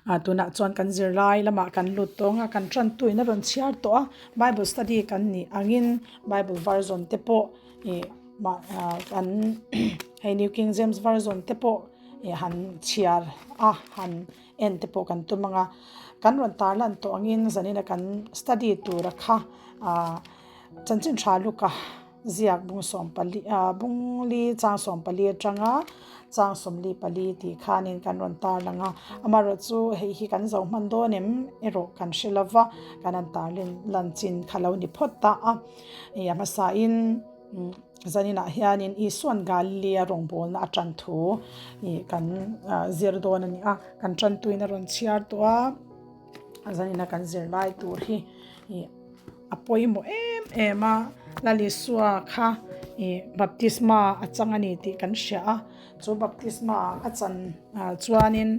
Tunah chuan kan zirlai lamah kan lut tawng a, kan tantuin a rawn chhiar tawh a, Bible study kan nih angin Bible version te pawh ih kan hei New King James Version te pawh ih han chhiar a han en te pawh kan tum ang a, kan rawn tarlan tawh angin zanina kan study tura kha ah chanchin tha luka ziak bung sawmpali ah bungli chang sawmpali atanga chang sawmli pali tih khanin kan rawn tarlang a amaherawh chu hei hi kan zo hman dawn em erawh kan hre lova kan han tarlan lan chin kha lo ni phawt ta a ih a hmasain. Zaninah hianin Isua'n Galilee-a rawngbawlna a tan thu ih kan zir dawn a ni a, kan tantuin a rawn chhiar tawh a, zanina kan zir lai tur hi ih a pawimawh em em a, Lal Isua kha ih baptisma a chang a ni tih kan hria a, chu baptisma a chan chuanin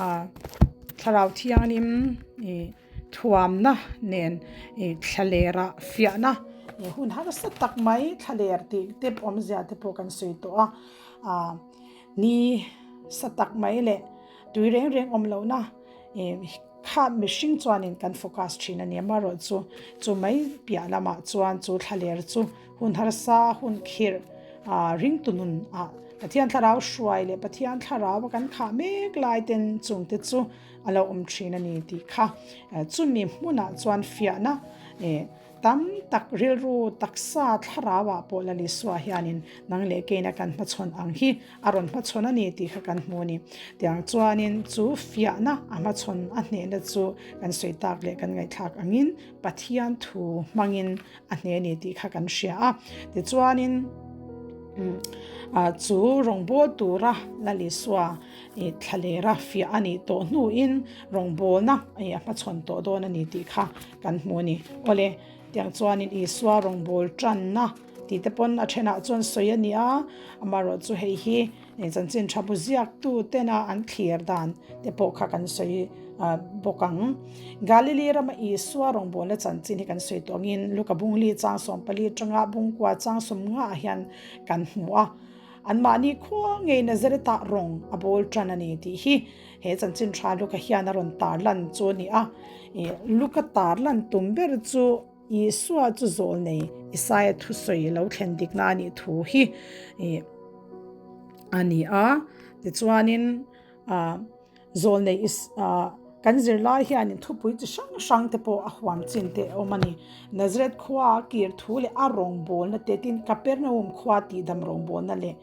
ah Thlarau Thianghlim ih. Thuamna nen ih thlalerah fiahna ih hun harsa tak mai thlaler tih te awmzia te pawh kan sawi tawh a, ah ni sa tak mai leh tui reng reng awm lohna ih kha mihring chuanin kan focus thin a ni amaherawh chu chu mai piah lamah chuan chu thlaler chu hun harsa hun khirh ah ringtu nun ah Pathian thlarau hruai leh Pathian thlarau a kan khah mek lai ten chungte chu. a lo awm thin a ni tih kha chumi hmunah chuan fiahna tam tak rilru taksa thlarauah pawh Lal Isua hianin nang leh keina kan hmachhawn ang hi a rawn hmachhawn a ni tih kha kan hmu a ni. Tiang chuanin chu fiahna a hmachhawn a hnehna chu kan sawi tak leh kan ngaihthlak angin Pathian thu hmangin a hne a ni tih kha kan hria a. Tichuanin chu rawngbâwl tura Lal Isua ih thlalera fiah a nih tawh hnuin rawngbawlna ih a hmachhawn tawh dawn a ni tih kha kan hmu a ni. Awle, tiang chuanin Isua rawngbâwl tanna tih te pawn a thenah chuan sawi a ni a, amaherawh chu hei hi chanchin tha bu ziaktu tena an thlir dan te pawh kha kan sawi bawk ang. Galili rama Isua rawngbawlna chanchin hi kan sawi tawh angin Luka bungli chang 14 atanga bungkua chang 50 ah hian kan hmu a. Anmahni khua ngei Nazareth-ah rawng a bawl tan a ni tih hi he chanchin tha Luka hian a rawn tarlan chu a ni a. Luka tarlan tum ber chu Isua chu zawl nei Isaia thusawi lo thlen dikna a nih thu hi a ni a. Tichuanin Zawl nei is kan zirlai hianin thupui chi hrang hrang te pawh a huam chin te a awm a ni. Nazareth khua a kir thu leh a rawngbawlna te tin Kapernaum khua tihdam rawngbawlna leh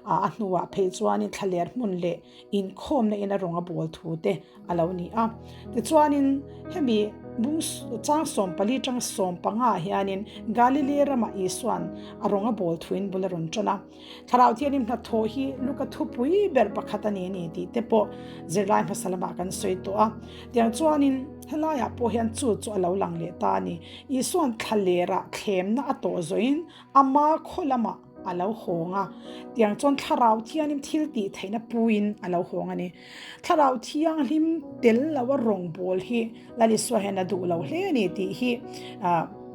a hnuah phei chuanin thlaler hmun leh inkhawmna in a rawng a bawl thu te a lo ni a. Tichuanin hemi bung chang 14 tang 15 ah hianin Galilee ramah Isua'n a rawng a bawl thuin bul a rawn tan a. Thlarau Thianghlim hnathawh hi Luka thupui ber pakhat a ni a ni tih te pawh zirlai hmasa lamah kan sawi tawh a. Tiang chuanin helaiah pawh hian chu chu a lo lang leh ta a ni. Isua'n thlalerah thlemna a tawh zawhin ama khaw lamah a lo hawng a. Tiang chuan Thlarau Thianghlim thil tih theihna puiin a lo hawng a ni. Thlarau Thianghlim tel loa rawngbâwl hi Lal Isua hian a duh lo hle a ni tih hi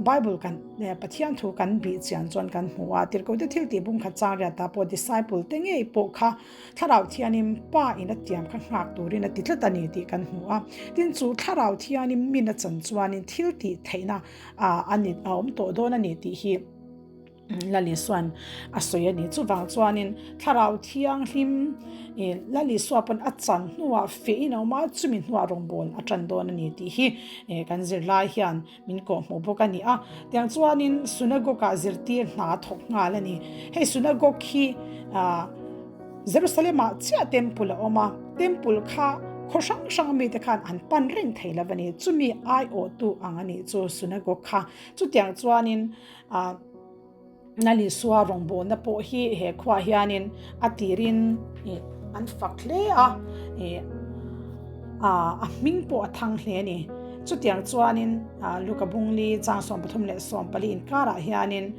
Bible kan Pathian thu kan bih chian chuan kan hmu a, Tirhkohte thil tih bung khat chang riatah pawh disciple te ngei pawh kha Thlarau Thianim Pa in a tiam kha nghak turin a ti tlat a ni tih kan hmu a. Tin chu Thlarau Thianim min a chan chuanin thil tih theihna a ni a awm tawh dawn a ni tih hi Lal Isua'n a sawi a ni. Chuvang chuanin Thlarau Thianghlim ih Lal Isua pawn a chan hnuah fehin a awm a, chumi hnuah rawngbâwl a ṭan dawn a ni tih hi ih kan zirlai hian min kawhhmuh bawk a ni a. Tiang chuanin Synagogue-ah zirtir hna a thawk nghal a ni. Hei Synagogue hi ah Jerusalem-ah chiah temple a awm a, temple kha khaw hrang hrang mite khan an pan reng thei lo a ni. Chumi aiawhtu ang a nih chu Synagogue kha. Chutiang chuanin A Nalisua rawngbawlna pawh hi he khuaah hianin a tirin ih an fak hle a, ih a hming pawh a thang hle a ni. Chutiang chuanin Luka Bungli chang 33 leh 14 inkarah hianin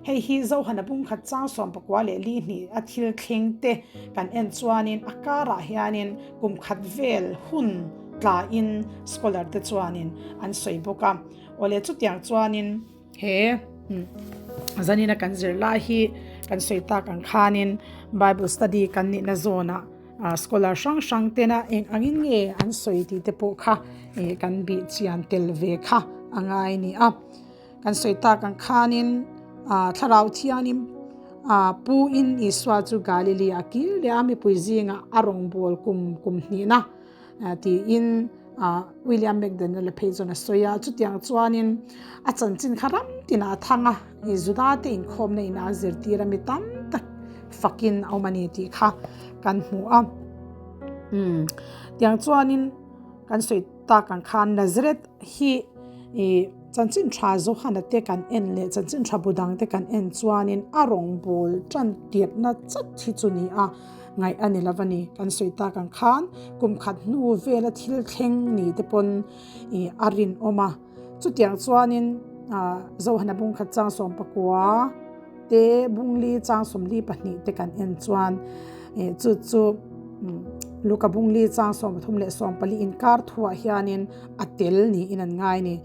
hei hi Zohana bungkhat chang 14 leh li hnih a thil thleng te kan en chuanin a karah hianin kum khat vel hun tlain scholar te chuanin an sawi bawk a. Awle chutiang chuanin he zanina kan zir lai hi kan sawi tak ang khanin Bible study kan nihna zawnah. Scholar hrang hrang tena eng angin nge an sawi tih te pawh kha kan bih chian tel ve kha a ngai a ni a. Kan sawi tak ang khanin thlarau thianin pu in Isua chu Galili a kir leh a mipui zingah a rawngbâwl kum kum hnihna tiin William McDaniel-a phei chuan a sawi a. Chutiang chuanin a chanchin kha ram tinah a thang a, Juda te inkhawmna inah a zirtir a mi tam tak fakin a awm a ni tih kha kan hmu a. Tiang chuanin kan sawi tak ang khan Nazareth hi ih chanchin tha Johana te kan en leh chanchin tha bu dang te kan en chuanin a rawngbâwl tan tirhna chat hi chu ni a ngaih a ni lo a ni. Kan sawi tak ang khan kum khat hnu vela thil thleng ni te pawn ih a rinawm a. Chutiang chuanin ah Johana bung khat chang 19 te bungli chang 42 te kan en chuan ih chu chu Luka bungli chang 33 leh 44 inkar thuah hianin a tel niin an ngai a ni.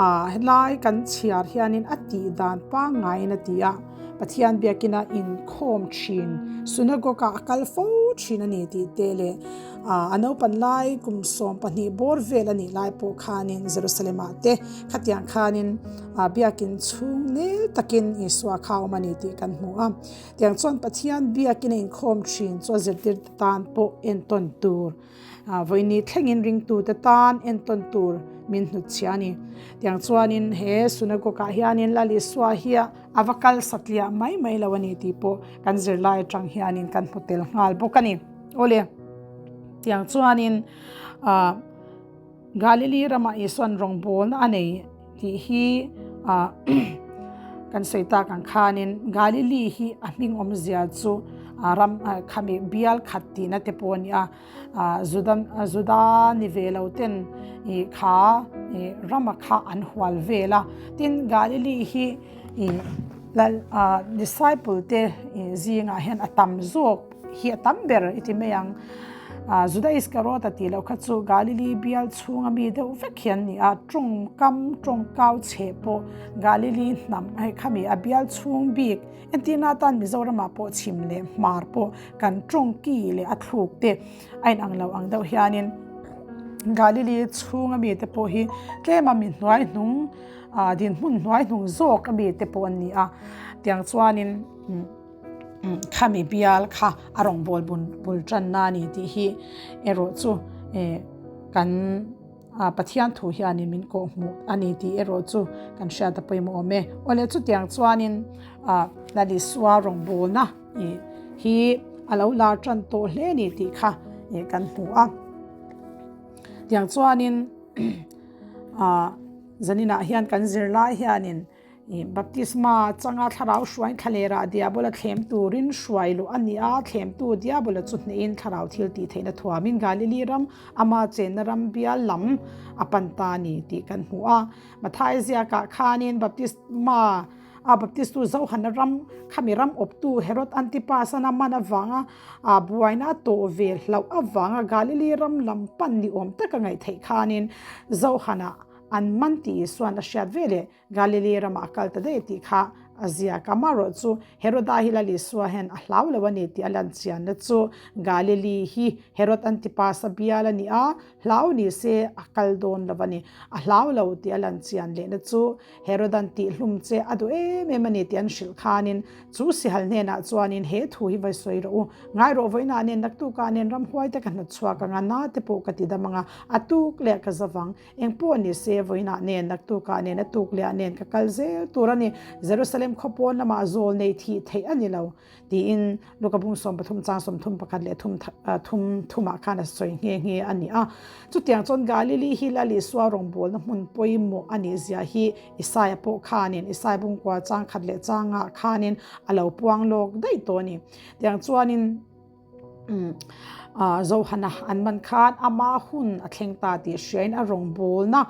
Ah helai kan chhiar hianin a tih dan pangngaiin a ti a, Pathian biakina inkhawm thin synagogue ah a kal fo thin a ni tih te leh ah a naupan lai kum 12 bawr vel a nih lai pawh khanin Jerusalem ah te khatiang khanin ah biakin chhung nel takin Isua kha a awm a ni tih kan hmu a. Tiang chuan Pathian biakina inkhawm thin chu a zirtirte tan pawh entawn tur Vawiini thlengin ringtute tan entawn tur min hnutchhia a ni. Tiang chuanin he synagogue-ah hianin Lal Isua hi a va kal satliah mai mai lo a ni tih pawh kan zirlai atang hianin kan hmu tel nghal bawk a ni. Awle, tiang chuanin Galili ramah Isua'n rawngbawlna a nei tih hi kan sawi tak ang khanin Galili hi a hming awmzia chu ram khami bial khat tihna te pawh a ni a, Juda Juda ni ve lo ten ih kha ih rama kha an hual vel a, tin Galili hi ih lal disciple te ih zingah hian a tam zawk. hi a tam ber i ti mai ang. Juda Iskariota tih loh kha chu Galili bial chhunga mi deuh vek hi an ni a, tawngkam tawngkau chheh pawh Galili hnam hei khami a bial chhung bik entirna atan Mizoramah pawh chhim leh hmar pawh kan tawngki leh a thluk te a inang lo ang deuh hianin Galili chhunga mi te pawh hi tlema mi hnuai hnung dinhmun hnuai hnung zawk a mi te pawh an ni a, tiang chuanin. Khami bial kha a rawngbâwl bul ṭanna a ni tih hi erawh chu kan Pathian thu hianin min kawhhmuh a ni tih erawh chu kan hriat a pawimawh awm e. Awle chutiang chuanin Lal Isua rawngbâwlna hi a lo lar ṭan tawh hle a ni tih kha kan hmu a. Tiang chuanin zaninah hian kan zirlai hianin I baptisma changa thlarau hruain thlalerah diabola thlem turin hruai luh a ni a, thlemtu diabola chu hnehin thlarau thil tih theihna thuamin Galili ram ama chenna ram bial lam a pan ta a ni tih kan hmu a. Mathai ziakah khanin baptisma a baptistu Johana ram khami ram awptu Herod Antipas-an a man avanga a buaina a tawh ve hlauh avanga Galili ram lam pan ni awm taka ngaih theih khanin Johana an man tih Isua'n a hriat ve leh Galili ramah a kal ta daih tih kha a ziak a. Amaherawh chu Heroda hi Lal Isua hian a hlau lo a ni tih a lan chianna chu Galili hi Herod Antipas a bial a ni a, hlau ni se a kal dawn lo a ni. A hlau lo tih a lan chian lehna chu Herodan tihhlum che a duh em em a ni tih an hrilh khanin chu sihal hnenah chuanin he thu hi va sawi rawh u. Ngai rawh vawiinah nen naktukah nen ramhuai te ka hnawt chhuak ang a, na te pawh ka ti dam ang a, a tuk leh ka zavang. Eng pawh ni se, vawiinah nen, naktukah nen, a tuk lehah nen ka kal zel tur a ni. Jerusalem khaw pawn lamah zawl nei thih theih a ni lo, tiin Luka bung 13 chang 31 leh thum thum thumah khan a sawi nghe nghe a ni a. Chutiang chuan Galili hi Lal Isua rawngbawlna hmun pawimawh a nih zia hi Isaia pawh khanin Isaia bung kua chang khat leh changah khanin a lo puang lawk daih tawh a ni. Tiang chuanin. Johana an man khan ama hun a thleng ta tih hriain a rawngbawlna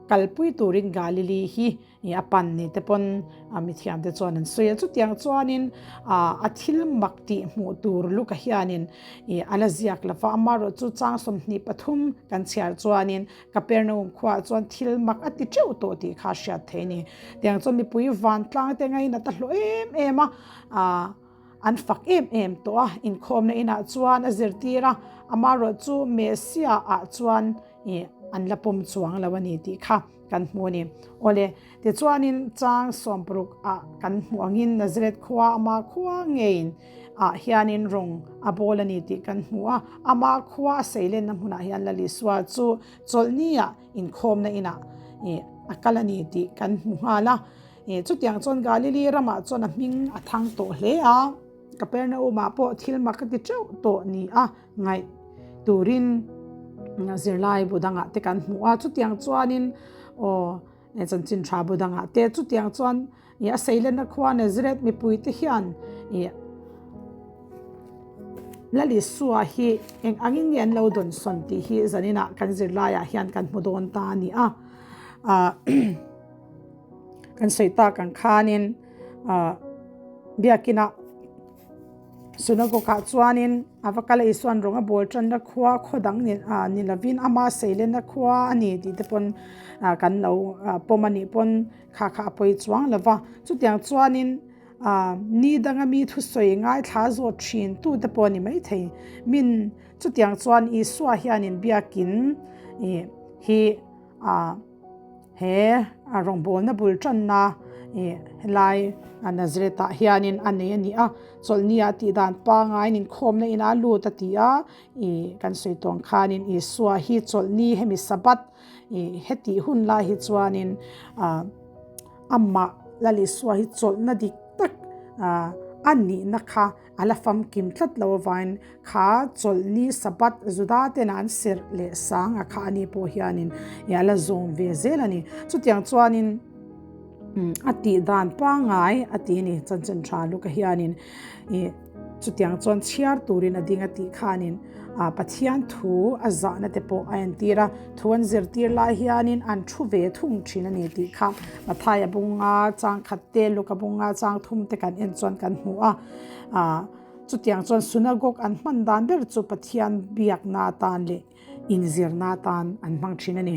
kalpui turin Galili hi a pan ni te pawn mithiamte chuan an sawi a. Chutiang chuanin a thil mak tih hmuh tur Luka hianin a la ziak lo va, amaherawh chu chang 23 kan chhiar chuanin Kapernaum khuaah chuan thil mak a ti teuh tawh tih kha a hriat theih a ni. Tiang chuan mipui vantlang te ngainat a hlawh em em a. an fak em em tawh a, inkhawmna inah chuan a zirtir a, amaherawhchu Messiah ah chuan ih an la pawm chuang lo a ni tih kha kan hmu a ni. Awle, tichuanin chang sawmparuk ah kan hmuh angin Nazareth khua ama khua ngeiin ah hianin rawng a bawl a ni tih kan hmu a, ama khua a seilenna hmunah hian Lal Isua chu chawlhni ah inkhawmna inah ih a kal a ni tih kan hmu nghal a. Ih chutiang chuan Galili ramah chuan a hming a thang tawh hle a, Kapernaum-ah pawh thil mak a ti teuh tawh ni a ngaih turin zirlai bu dangah te kan hmu a. Chutiang chuanin aw chanchin tha bu dangah te chutiang chuan ih a seilenna khua Nazareth mipuite hian ih Lal Isua hi eng angin nge an lo dawnsawn tih hi zaninah kan zirlaiah hian kan hmu dawn ta a ni a. Kan sawi tak ang khanin biakinah synagogue ah chuanin a va kal a Isua'n rawng a bawl tanna khua khaw dang ni lovin ama seilenna khua a ni tih te pawn kan lo pawm a nih pawn kha kha a pawi chuang lo va. Chutiang chuanin ni danga mi thusawi ngaithla zawt thin tu te pawh a ni maithei. Min chutiang chuan Isua hianin biakin hi A he a rawngbawlna bul tanna ih helai Nazareth ah hianin a nei a ni a, chawlhni ah tih dan pangaiin inkhawmna inah a lut a ti a, ih kan sawi tawng khanin Isua hi chawlhni hemi Sabbath ih hetih hun lai hi chuanin ah amah Lal Isua hi chawlhna dik tak ah a nihna kha A la famkim tlat lo avangin kha chawlhni Sabbath Juda ten an serh leh sang a kha ani pawh hianin ih a la zawm ve zel a ni. Chutiang chuanin a tih dan pangngai a ti a ni chanchin tha luka hianin ih chutiang chuan chhiar turin a ding a tih khanin ah Pathian thu a zahna te pawh a entir a, thu an zirtir lai hianin an thu ve thung thin a ni tih kha Mathaia bunga changkhat te Luka bunga changthum te kan en chuan kan hmu a. Ah, chutiang chuan synagogue an hman dan ber chu Pathian biakna atan leh inzirna atan an hmang thin a ni.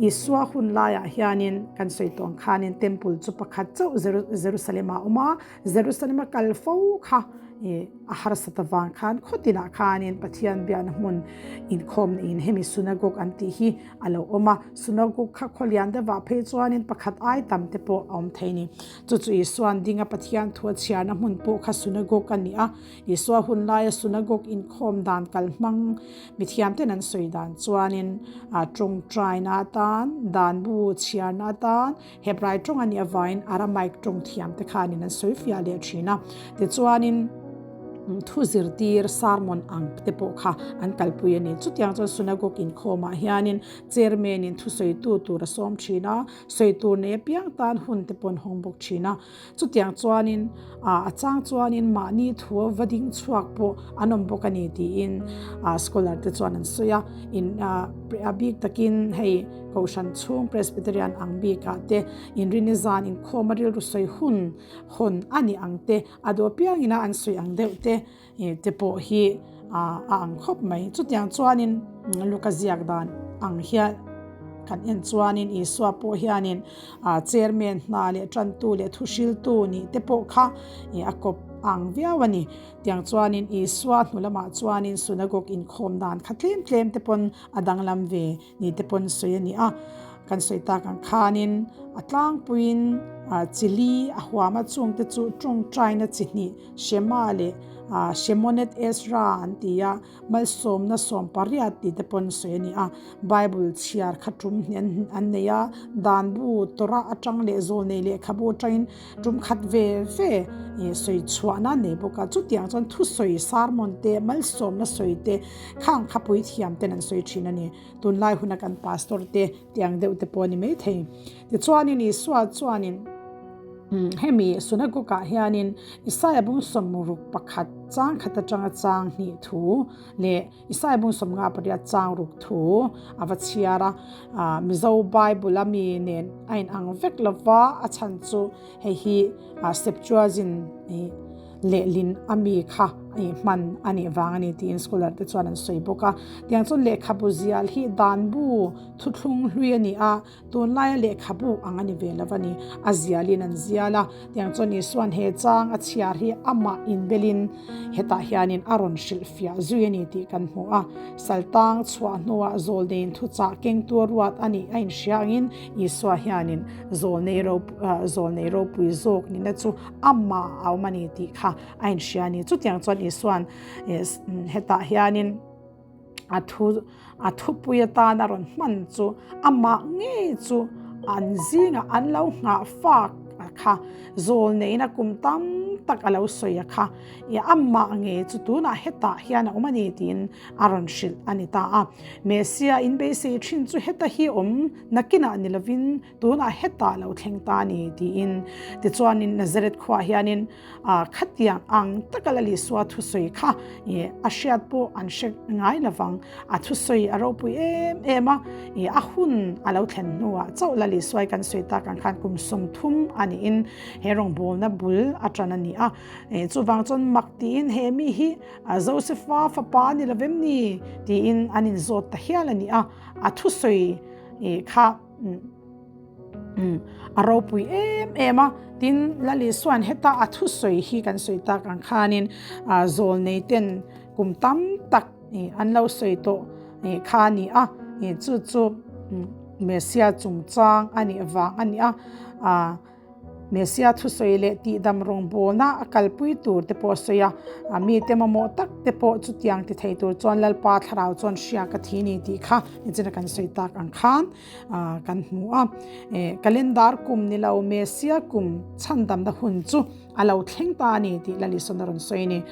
Isua hun laiah hianin kan sawi tawh ang khanin temple chu pakhat chauh Jerusalem-ah a awm a, Jerusalem-a kal fo kha ih a harsat avang khan khaw tinah khanin Pathian biakna hmun inkhawmna in hemi synagogue an tih hi a lo awm a, synagogue kha khaw lian deuhah phei chuanin pakhat ai tam te pawh a awm thei a ni. Chu chu Isua'n dinga Pathian thu a chhiarna hmun pawh kha synagogue a ni a. Isua hun laia synagogue inkhawm dan kal hmang mithiam ten an sawi dan chuanin tawngtaina atan, dan bu chhiarna atan, Hebrai tawng a nih avangin Aramaic tawng thiam te khanin an sawi fiah leh thin a. Tichuanin thu zirtir sermon ang te pawh kha an kalpui a ni. Chutiang chuan synagogue inkhawmah hianin chairman in thusawitu tur a sawm thin a. Sawi tur nei apiang tan hun te pawh an hawng bawk thin a, chutiang chuanin a chang chuanin mahni thu va ding chhuak pawh an awm bawk a ni tiin scholar te chuan an sawi a, in a bik takin hei Kohhran chhung Presbyterian ang bikah te inrini zan inkhawm a rilru sawi hun hawn a ni ang te a duh apiangin a an sawi ang deuh te. Ih te pawh hi a ang khawp mai. Chutiang chuanin Luka ziak dan ang hian kan en chuanin Isua pawh hianin chairman hna leh tantu leh thuhriltu nih te pawh kha a kawp ang viau a ni. Tiang chuanin Isua hnu lamah chuanin synagogue inkhawm dan kha tlem tlem te pawn a danglam ve ni te pawn sawi a ni a. Kan sawi tak ang khanin a tlangpuiin chili a huam a chungte chu tawngtaina chi hnih Shema leh Shemonet Ezra an ti a, malsawmna 18 tih te pawn sawi a ni a. Bible chhiar kha tum hnih an nei a, dan bu Torah atang leh zawlnei lehkhabu atangin tum khat ve ve sawi chhuahna an nei bawk a. Chutiang chuan thusawi sermon te, malsawmna sawi te khang kha puithiam ten an sawi thin a ni. Tunlai huna kan pastor te tiang deuh te pawh a ni maithei. Tichuanin Isua chuanin hemi synagogue ah hianin Isaia bung sawmruk pakhat chang khat atanga chang hnih thu leh Isaia bung sawmnga pariat chang ruk thu a va chhiar a. Mizo Bible a mi nen a inang vek lova a chhan chu hei hi Septuagint lehlin a mi kha. hman a nih vang a ni tiin scholar te chuan an sawi bawk a. Tiang chuan lehkhabu zial hi danbu thuthlung hlui a ni a, tunlaia lehkhabu ang a ni ve lo a ni. A zialin an zial a, tiang chuan Isua'n he chang a chhiar hi amah inbelin hetah hianin a rawn hrilhfiah zui a ni tih kan hmu a. Saltang chhuah hnuah zawlneiin thuchah kengtu a ruat a nih a inhria angin Isua hianin zawlnei zawlnei ropui zawk nihna chu amah a awm a ni tih kha a inhria a ni. Chutiang chuan Isua'n hetah hianin a thu a thupui atan a rawn hman chu amah ngei chu an zingah an lo nghah fak a kha, zawlneihna kum tam tak a lo sawi a kha, amah ngei chu tunah hetah hian a awm a ni tiin a rawn hrilh a ni ta a. Messiah inbeisei thin chu heta hi awm nakinah ni lovin tunah hetah lo thleng ta a ni tiin. Tichuanin Nazareth khuaah hianin Khatiang ang taka Lal Isua thusawi kha a hriat pawh an hre ngai lovang. A thusawi a ropui em em a, a hun a lo thlen hnuah chauh Lal Isuai kan sawi tak ang khan kum 30 a niin he rawngbawlna bul a tan a ni a. Chuvang chuan mak tiin he mi hi Josefa fapa a ni lovem ni tiin an inzawt ta hial a ni a. A thusawi kha A ropui em em a, tin Lal Isua'n heta a thusawi hi kan sawi tak ang khanin zawlnei ten kum tam tak an lo sawi tawh kha a ni a, chu chu Messia chungchang a nih vang a ni a. Messia thusawi leh tihdam rawngbawlna a kalpui tur te pawh a sawi a, a mite mamawh tak te pawh chutiang ti thei tur chuan Lalpa thlarau chuan hria ka thi ni tih kha nichina kan sawi tak ang khan kan hmu a. Calendar kum ni lo Messia kum chhandamna hun chu a lo thleng ta a ni tih Lal Isuan a rawn sawi a ni.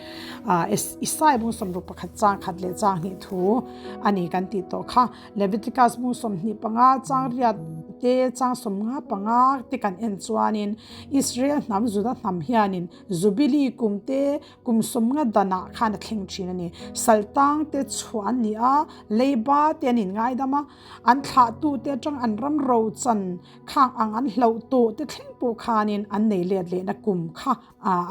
Isaiah bung 61 chang khat leh chang hnih thu a ni kan tih tawh kha. Leviticus hmung 25 chang riat te chang 55 te kan en chuanin Israel hnam Juda hnam hianin Jubilee kum te kum 50 danah khan a thleng thin a ni. Saltang te chhuah an ni a, leiba te an inngaidam a, an thlahtu te atang an ram rochan khang ang an hloh tawh te thleng pawh khanin an nei let lehna kum kha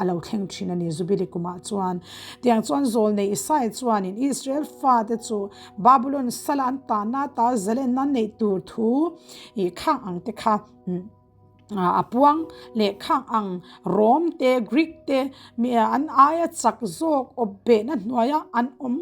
a lo thleng thin a ni Jubili kumah chuan. Tiang chuan Zawlnei Isaiah chuanin Israel fate chu Babulon sala an tanna ata zalenna neih tur thu ih khang ang te kha a puang leh khang ang Rom te, Greek te mi an aia chak zawk awp behna hnuaia an awm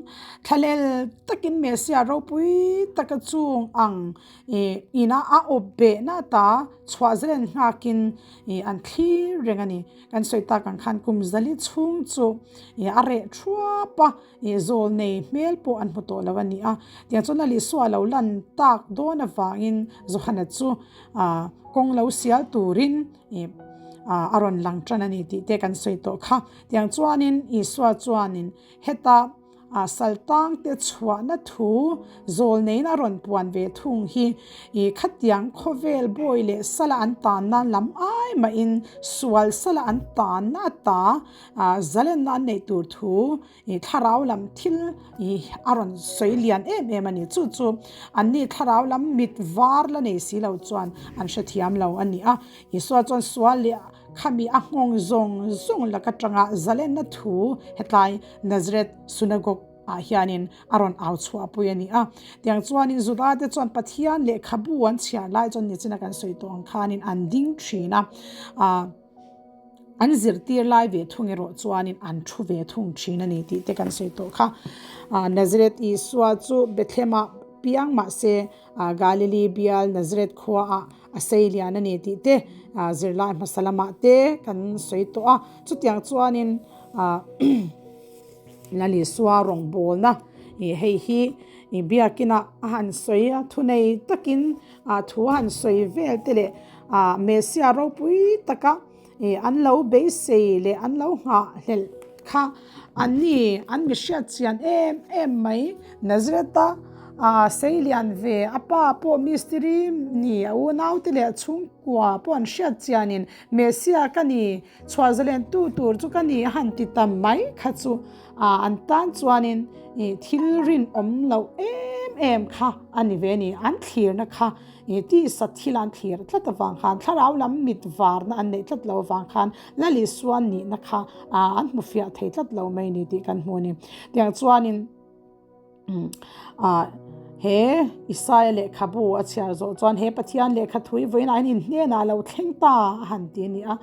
thlalel takin Messiah ropui taka chung ang ih ina a awp behna ata chhuah zalen nghakin Ih an thlir reng a ni. Kan sawi tak ang khan kum zali chhung chu ih a reh thuap a, ih zawl nei hmel pawh an hmu tawh lo a ni a. Tiang chuan Lal Isua lo lan tak dawn avangin Johana chu ah kawng lo sial turin ih ah a rawn lang tan a ni tih te kan sawi tawh kha. Tiang chuanin Isua chuanin heta A saltangte chhuahna thu zawlneiin a rawn puan ve thung hi i khatiang khawvel bawi leh sala an tanna lam ai mahin sual sala an tanna ata zalenna an neih tur thu i thlarau lam thil i a rawn sawi lian em em a ni. Chu chu anni thlarau lam mit var la nei si lo chuan an hrethiam lo a ni a. Isua chuan sual leh khami a nghawng zawng zawng laka tanga zalenna thu hetlai Nazareth Synagogue ah hianin a rawn au chhuahpui a ni a. Tiang chuanin Juda te chuan Pathian lehkhabu an chhiar lai chuan nichina kan sawi tawh ang khanin an ding thin a, ah an zirtir lai ve thung erawh chuanin an thu ve thung thin a ni tih te kan sawi tawh kha. Ah Nazareth Isua chu Bethlehem ah piang mahse ah Galilee bial Nazareth khua ah a sei lian a ni tih te ah zirlai hmasa lamah te kan sawi tawh a. Chutiang chuanin Lal Isua rawngbawlna ih hei hi ih biakina a han sawi a, thunei takin ah thu a han sawi vel te leh ah Messiah ropui taka ih an lo beisei leh an lo nghah hlelh kha an ni an mi hriat chian em em mai. Nazareth-a ah sei lian ve a pa pawh mistiri ni a unaute leh a chhungkua pawh an hriat chianin Messiah ka ni Chhuah zalen tu tur chu ka ni a han ti ta mai kha chu an tan chuanin thil rinawm loh em em kha a ni ve a ni. An thlirna kha i tisa thil an thlir tlat avang khan, thlarau lam mit varna an neih tlat lo avang khan Lal Isua nihna kha an hmu fiah thei tlat lo mai ni tih kan hmu a ni. Tiang chuanin he Isaia lehkhabu a chhiar zawh chuan he Pathian lehkha thui vawiinah hian inhnenah a lo thleng ta a han ti a ni a.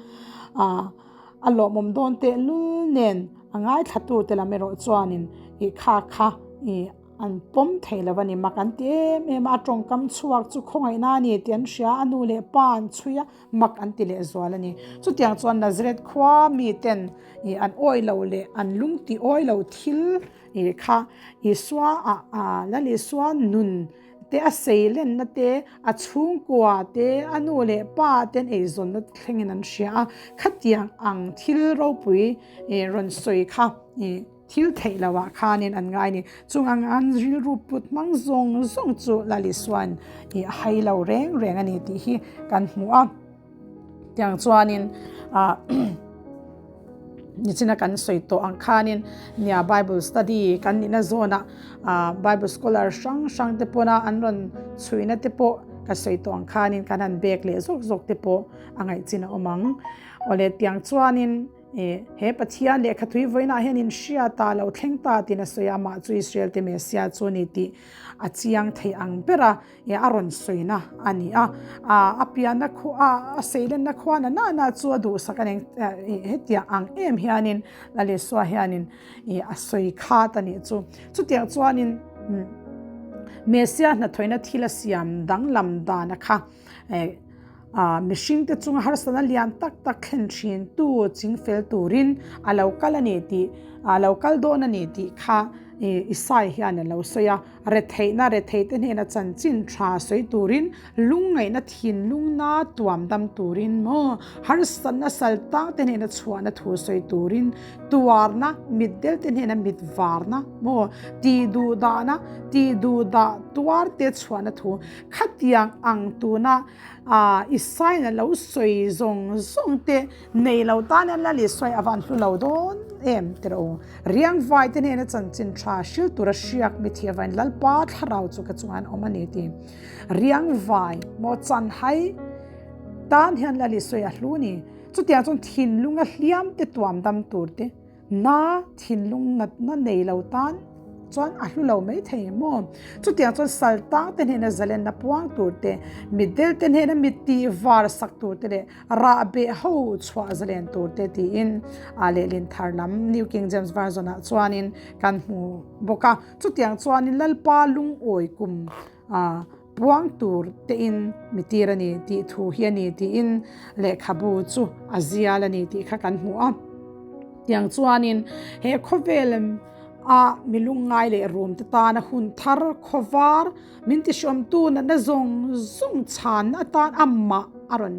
A lawmawm dawn tehlul nen a ngaithlatute lam erawh chuanin i kha kha i an pawm thei lo a ni. Mak an ti em em a, a tawngkam chhuak chu khawngaihna a ni tih an hria a, nu leh pa an chhui a, mak an ti leh zual a ni. Chutiang chuan Nazareth khua miten i an awih lo leh an lung ti awih lo thil i kha Isua ah Lal Isua nun te a seilenna te, a chhungkua te, a nu leh pa te an eizawnna te thlengin an hria a, khatiang ang thil ropui rawn sawi kha thil theih loh ah khanin an ngai a ni. Chung ang an rilru put hmang zawng zawng chu Lal Isua'n a hai lo reng reng a ni tih hi kan hmu a. Tiang chuanin ah nichina kan sawi tawh ang khanin nia Bible study kan nihna zawnah ah Bible scholar hrang hrang te pawna an rawn chhuihna te pawh ka sawi tawh ang khanin kan han bek leh zawk zawk te pawh a ngaihchin a awm ang. Awle tiang chuanin ih he Pathian lehkha thui vawiinah hian in hria ta lo thleng ta tiin a sawi a, amah chu Israel te Messiah chu a ni tih a chiang thei ang ber a. Ih a rawn sawina a ni a, a pianna khua a seilenna khua na nana chu a duhsak a ni hetiang ang em hianin Lal Isua hianin ih a sawi khat a nih chu. Chutiang chuanin Messia hnathawihna thil a siam danglam dana kha mihringte chunga harsatna lian tak tak thlen thin tu chingfel turin a lo kal a ni tih a lo kal dawn a ni tih kha Isai hian a lo sawi a. Retheihna retheite hnena chanchin tha sawi turin, lungngaihna thinlungna tuam dam turin maw, harsatna sal tangte hnena chhuahna thu sawi turin, tuarna mitdelte hnena mit varna maw, tihduhdahna tihduhdah tuarte chhuahna thu khatiang ang tuna Isaina lo sawi zawng zawng te Nei lo tan hian Lali sawi a van hlu lo dawn em ti rawh u. Riangvai te hnena chanchin tha hril tura hriak mi thih avain Lalpa thlarau chu ka chungah an awm a ni ti. Riangvai maw chanhai tan hian Lali sawi a hlu ni. Chutiang chuan thinlunga hliam te tuam dam tur te. Na thinlung natna nei lo tan chuan a hlu lo mai thei maw? Chutiang chuan sal tang te hnena zalenna puang tur te, mitdel te hnena mit tih var sak tur te leh rah beh ho chhuah zalen tur te tiin a lehlin thar lam New King James Version ah chuanin kan hmu bawk a. Chutiang chuanin Lalpa lungawi kum puang tur tein mi tir a ni tih thu hi a ni tiin lehkhabu chu a zial a ni tih kha kan hmu a. Tiang chuanin he khawvel a mi lungngai leh rum te tana hun thar khawvar min tihrawmtu natna zawng zawng chhanna atan amah a rawn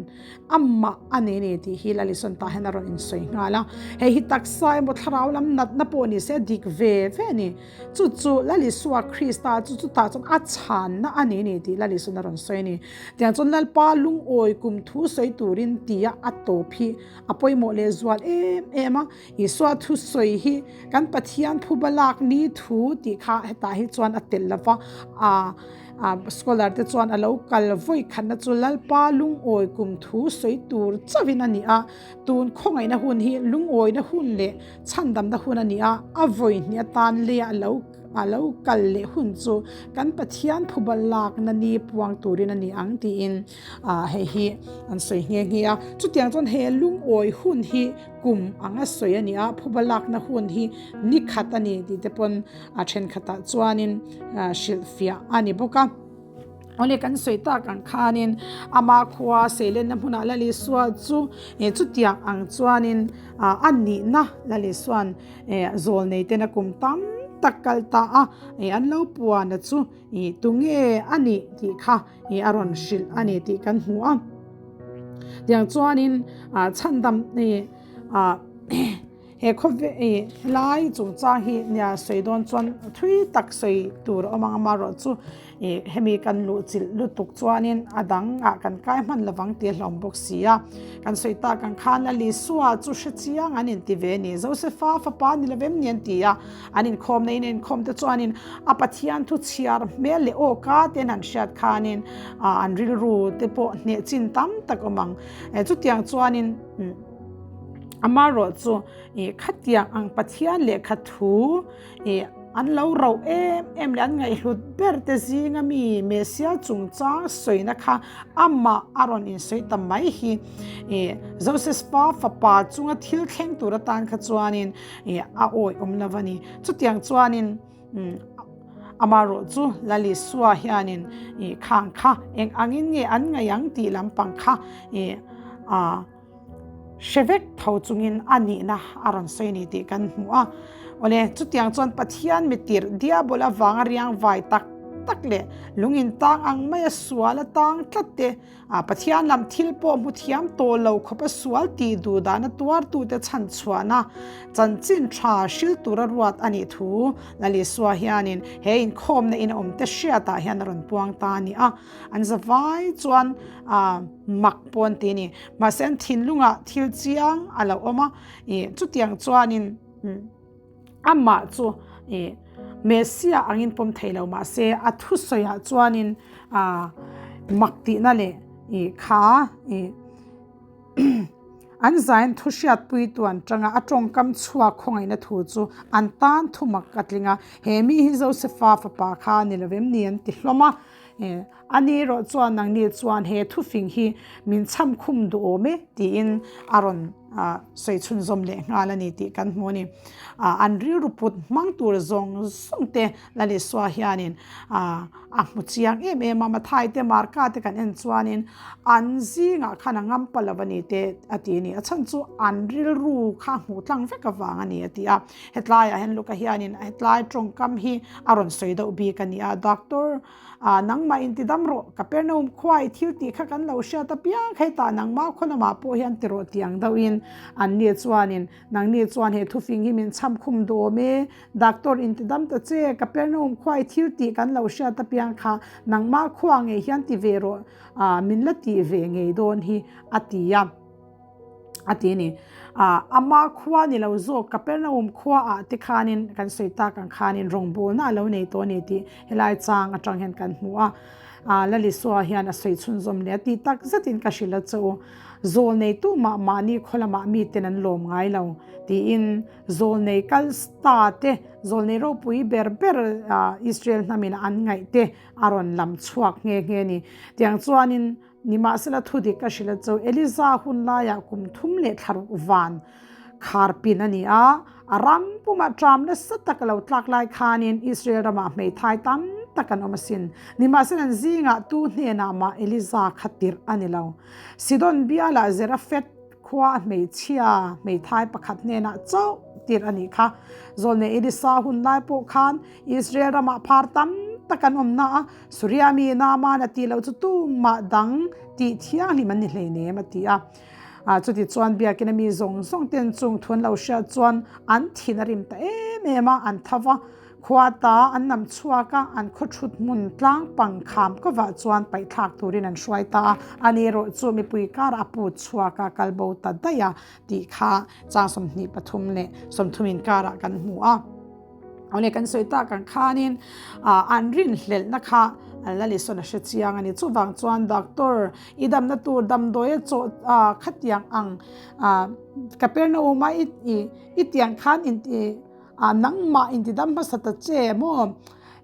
amah a nei a ni tih hi Lalison tah hian a rawn insawi nghal a. Hei hi taksa emaw thlarau lam natna pawh ni se a dik ve ve a ni. Chu chu Lal Isua Krista chu chutah chuan a chhanna a ni ni tih Lal Isuan a rawn sawi a ni. Tiang chuan Lalpa lungawi kum thu sawi turin tia a tawp hi a pawimawh leh zual em em a. Isua thu sawi hi kan Pathian phuba lak ni thu tih kha hetah hi chuan a telh lova, a scholar te chuan a lo kal vawi khatna chu Lalpa lungawi kum thu sawi tur chauhin a ni a. Tun khawngaihna hun hi lungawina hun leh Chhandamna hun a ni a, a vawi hnih atan lei a lo a lo kal leh hun chu kan Pathian phuba lakna ni puang turin a ni ang tiin ah hei hi an sawi nghe nghe a. Chutiang chuan he lungawi hun hi kum anga sawi a ni a, phuba lakna hun hi ni khat a ni tih te pawn a thenkhatah chuanin hrilhfiah a ni bawk a. Awle kan sawi tak ang khanin ama khua seilenna hmunah Lal Isua chu chutiang ang chuanin a nihna Lal Isua'n zawl nei tena kum tam tak kal ta a, an lo puana chu tunge a nih tih kha a rawn hrilh a ni tih kan hmu a. Tiang chuanin chhandam. He khawvel ih helai chungchang hi nia sawi dawn chuan thui tak sawi tur a awm ang amaherawhchu ih hemi kan luh chilh lutuk chuanin a dangah kan kai hman lovang tih a hlawm bawk si a. Kan sawi tak ang khan Lal Isua chu hre chiang an inti ve a ni. Josefa fapa ni lovem ni an ti a, an inkhawm na in a inkhawm te chuanin a Pathian thu chhiar hmel leh aw ka te an han hriat khanin an rilru te pawh hneh chin tam tak awm ang. Chutiang chuanin amaherawh chu ih khatiang ang Pathian lehkha thu ih an lo rauh em em leh an ngaihhlut ber te zinga mi Messiah chungchang sawina kha amah a rawn insawi ta mai hi ih Josefa fapa chunga thil thleng tur atan kha chuanin ih a awih awm lo a ni. Chutiang chuanin Amaherawh chu Lal Isua hianin ih khang kha eng angin nge an ngaih ang tih lampang kha ih ah hre vek tho chungin a nihna a rawn sawi ni tih kan hmu a. Awle, chutiang chuan Pathian mitirh Diabol avanga riang vai tak tak leh lungin tang ang maia sual a tang tlat te, A Pathian lam thil pawh hmu thiam tawh lo khawpa sual tih duh dahna tuartute chhan chhuahna chanchin tha hril tura ruat a nih thu Lal Isua hianin he inkhawmna in a awmte hriatah hian a rawn puang ta a ni a. An zavai chuan a mak pawh an ti a ni. Mahse an thinlungah thil chiang a lo awm a, ih chutiang chuanin. Amah chu ih Messiah angin pawm thei lo mahse a thusawiah chuanin ah mak tihna leh ih kha ih an zain thu hriatpuitu an tanga a tawngkam chhuak khawngaihna thu chu an tan thu mak a tling a, he mi hi Josefa fapa kha ni lovem ni an ti hlawm a, ih ani erawh chuan nangni chuan he thufing hi min chham khum duh awm e tiin a rawn A sawi chhunzawm leh nghal a ni tih kan hmu a ni. An rilru put hmang tur zawng zawng te Lal Isua hianin a hmu chiang em em a, Mathai te Marka te kan en chuanin an zingah khan a ngam pa lo a ni te a ti a ni. A chhan chu an rilru kha hmuh tlang vek avang a ni a ti a. Hetlaiah hian Luka hianin hetlai tawngkam hi a rawn sawi deuh bik a ni a, Doctor A, nangmah in ti dam rawh, Kapernaum khua i thil tih kha kan lo hriat apiang hetah nangmah khaw lamah pawh hian ti rawh tih ang deuhin an ni chuanin nangni chuan he thufing hi min chham khum duh awm e, Doctor in ti dam ta che, Kapernaum khua i thil tih kan lo hriat apiang kha nangmah khua ngei hian ti ve rawh, a, min la tih ve ngei dawn hi a ti a. A ti a ni. Ah, ama khua ni lo zawk Kapernaum khua ah te khanin kan sawi tak ang khanin rawngbawlna a lo nei tawh a ni tih helai chang atang hian kan hmu a. Ah, Lalisua hian a sawi chhunzawm leh a tih tak zetin ka hrilh a che u. Zawl nei tu mah mahni khaw lamah miten an lawm ngai lo tiin zawl nei kal ta te, zawl nei ropui ber ber ah Israel hnamin an ngaih te a rawn lam chhuak nghe nghe a ni. Tiang chuanin Nimahsela thu dik a hrilh a cho Eliza hun laiah kum thum leh thlaruk van khar pin a ni a, a ram pumah ṭam nasa tak a lo tlak lai khanin Israel ramah hmeithai tam tak an awm asin. Nimahsela an zingah tu hnenah mah Eliza kha tirh a ni lo. Sidon bialah Zerafeth khua a hmeichhia hmeithai pakhat hnenah chauh tirh a nih kha. Zawlnei Elisa hun lai pawh khan Israel ramah phar tam tak an awm na a, Suria mi Naaman a tih loh chu tumah dang tih thianghlim an ni hleinem a ti a. Chuti chuan biakin a mi zawng zawng ten chung thu an lo hriat chuan an thin a rim ta em em a, an tho va. Khua ta an nam chhuak a, an khaw thut hmun tlang pang kham kovah chuan paihthlak turin an hruai ta a, ani erawh chu mipui karah a put chhuak a, kal bo ta daih a tih kha chang 23 leh 30 inkarah kan hmu a. Awle kan sawi tak ang khanin an rinhlelhna kha Lalisona hre chiang a ni. Chuvang chuan doctor i damna tur damdawi a chawh khatiang ang Kapernaum-a i tiang khan inti A nangmah intidam hmasa ta che maw?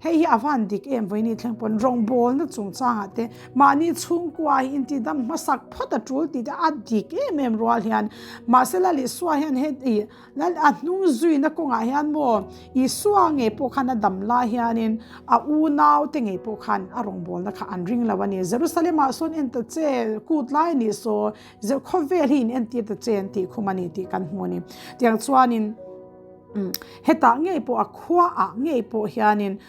Hei hi a van dik em vawiin thleng pawn rawngbawlna chungchangah te mahni chhungkua hi intidam hmasak phawt a tul tih te a dik em em rual hian mahse Lal Isua hian he ih Lal a hnung zuina kawngah hian maw Isua ngei pawh khan a dam lai hianin a unau te ngei pawh khan a rawngbawlna kha an ring lo a ni. Jerusalem ah sawn en ta che kut lai a nih saw khawvel hi in entir ta che an tih khum a ni tih kan hmu a ni. Tiang chuanin. Hetah ngei pawh a khuaah ngei pawh hianin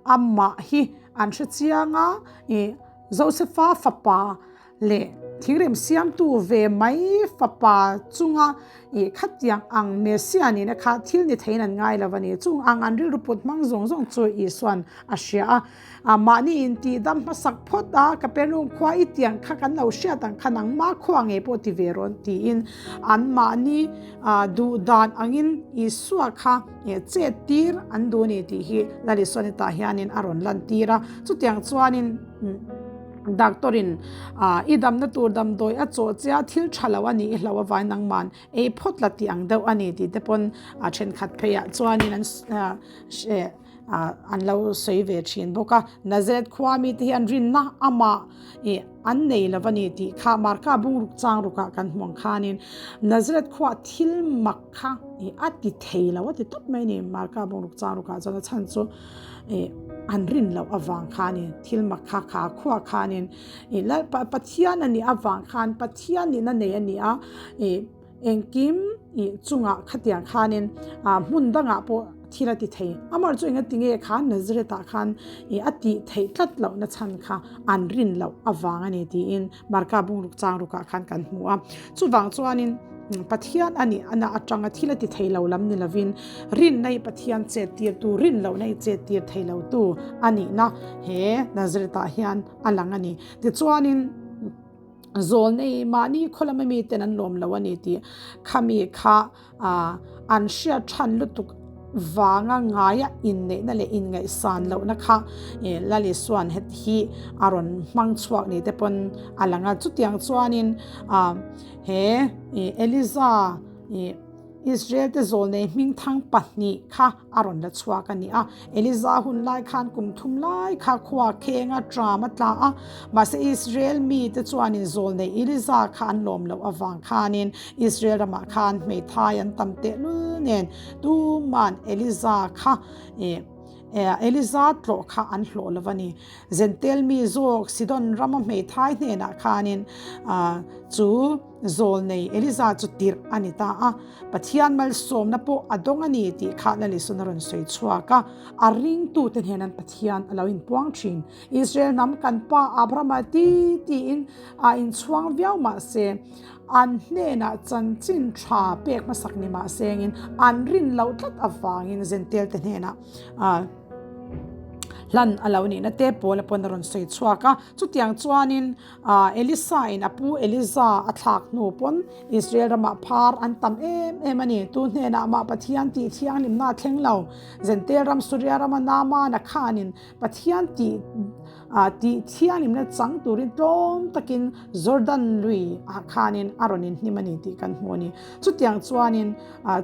amah hi an hre chiang a, ih Josefa fapa leh Thingrem siamtu ve mai fapa chunga ih khatiang ang Messiah nihna kha thil ni theiin an ngai lo a ni. Chung ang an rilru put hmang zawng zawng chu Isua'n a hria a. A mahni intihdam hmasak phawt a, Kapernaum khua i tiang kha kan lo hriat ang kha nangmah khua ngei pawh ti ve rawn tiin an mahni duh dan angin Isua kha chet tir an duh a ni tih hi Lal Isuan hetah hianin a rawn lantir a. Chutiang chuanin Doctor in i damna tur damdawi a chawh che a, thil tha lo a nih i hlo avangin nangman ei phawt la tih ang deuh a ni tih te pawn a thenkhat pheiah chuanin an an lo sawi ve thin bawk a. Nazareth khua mite hi an rinna amah ih an nei lo a ni tih kha Marka bungruk chang rukah kan hmu ang khanin Nazareth khua thil mak kha ih a ti thei lo a ti tawp mai a ni. Marka bungruk chang rukah chuan a chhan chu ih an rin loh avang khanin thil mak kha kha khua khanin ih Lalpa Pathian a nih avang khan Pathian nihna nei a ni a ih Engkim ih chungah khatiang khanin ah hmun dangah pawh thil a ti thei. Amar chu enga tinge khan Nazareth ah khan ih a tih theih tlat lohna chhan kha an rin loh avang a ni tiin Marka bungruk chang rukah khan kan hmu a. Chuvang chuanin Pathian a nih ana atanga thil a ti thei lo lam ni lovin rinna hi Pathian chet tirtu, rin lohna hi chet tir thei lotu a nihna he Nazareth ah hian a lang a ni. Tichuanin. Zawlnei mahni khaw lama miten an lawm lo a ni tih khami kha an hriat than lutuk vanga ngaia inneihna leh inngaihsan lohna kha Lalisuan heti hi a rawn hmang chhuak ni te pawn a lang a. Chutiang chuanin he Eliza Israel te zawlnei hmingthang pahnih kha a rawn la chhuak a ni a. Eliza hun lai khan kum thum lai kha khua kheng a tram a tla a, mahse Israel mite chuanin zawlnei Eliza kha an lawm loh avang khanin Israel ramah khan hmeithai an tam tehlul nen tuman Eliza kha Eliza tlawh kha an hlawh lo a ni. Zentel mi zawk Sidon rama hmeithai hnenah khanin chu Zawlnei Eliza chu tirh a ni ta a, Pathian malsawmna pawh a dawng a ni tih kha Lalisuna rawn sawi chhuak a, a ringtute hnenan Pathian a lo inpuang thin. Israel hnam kan pa Abrahama ti tiin a inchhuang viau mah se, an hnenah chanchin tha pek hmasak ni mah sengin an rin loh tlat avangin Zentelte hnenah hlan a lo nihna te pawl a pawn a rawn sawi chhuak a. Chutiang chuanin Elisa in a pu Eliza a thlak hnu pawn Israel ramah phar an tam em em a ni. Tu hnenah mah Pathian tih thianghlimna a thleng lo. Zentel ram Suria rama Naamana khanin Pathian tih tih thianghlimna chang turin tlawm takin Jordan lui ah khanin a rawn inhnim a ni tih kan hmu a ni. Chutiang chuanin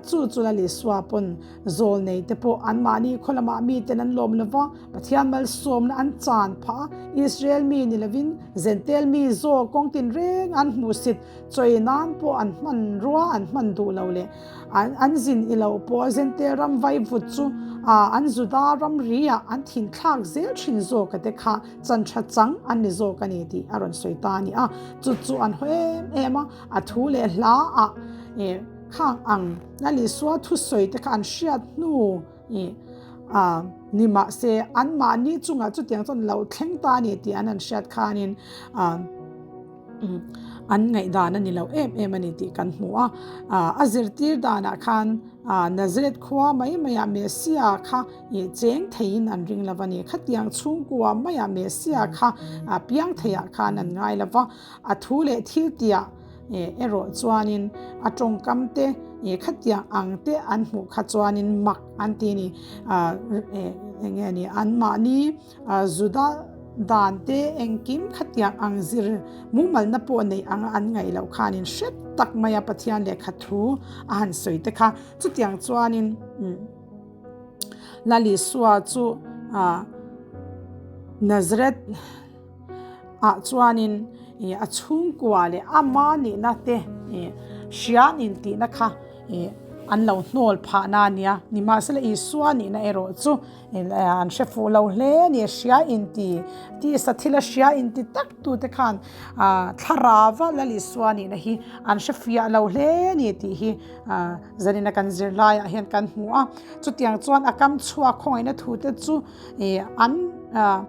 chu chu Lal Isua pawn zawlnei te pawh anmahni khaw lamah miten an lawm lo va, Pathian malsawmna an chan phah a, Israel mi ni lovin Zentel mi zaw kawng tinreng an hmuhsit chawi nan pawh an hman rua an hman duh lo leh an zin i loh pawh Zentel ram vaivut chu an Juda ramri ah an thinthlak zel thin zawk a te kha chan tha chang an ni zawk a ni tih a rawn sawi ta a ni a, chu chu an haw em em a, a thu leh hla ah khang ang Lal Isua thusawi te kha an hriat hnu. I a ni mahse anmahni chungah chutiang chuan lo thleng ta a ni tih an han hriat khanin a an ngaihdan a ni lo em em a ni tih kan hmu a. A zirtir danah khan Nazareth khua mai maiah Messiah kha i cheng theiin an ring lo a ni. Khatiang chhungkua maiah Messiah kha piang theiah khan an ngai lo va, a thu leh thil tihah Erawh chuanin a tawngkam te khatiang ang te an hmuh kha chuanin mak an ti ni. Eng nge ni anmahni Juda dan te engkim khatiang ang zir mumalna pawh neih anga an ngaih loh khanin hret tak maia Pathian lehkha thu a han sawi te kha chutiang chuanin Lal Isua chu Nazareth ah chuanin ih a chhungkua leh ama nihna te ih hrian intihna kha ih an lo hnawl phah na a nia. Nimahsela Isua nihna erawh chu ih an hre fuh lo hle a ni. Hria inti tisa thila hria inti tak tute khan ah thlarava Lal Isua nihna hi an hre fiah lo hle a ni tih hi ah zanina kan zirlaiah hian kan hmu a. Chutiang chuan a kam chhuak khawngaihna thute chu ih an ah.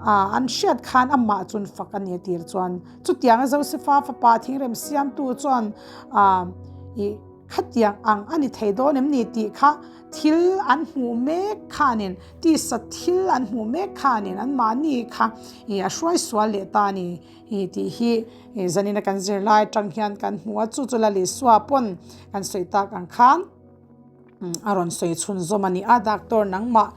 An hriat khan amah chun fak a ni a tir chuan. Chutianga Josefa fapa thingrem siamtu chuan i khatiang ang a ni thei dawn em ni tih kha thil an hmuh mek khanin tisa thil an hmuh mek khanin anmahni kha i a hruai sual leh ta a ni tih hi zanina kan zirlai atang hian kan hmu a, chu chu Lalisua pawn kan sawi tak ang khan. A rawn sawi chhunzawm a ni a, doctor nangmah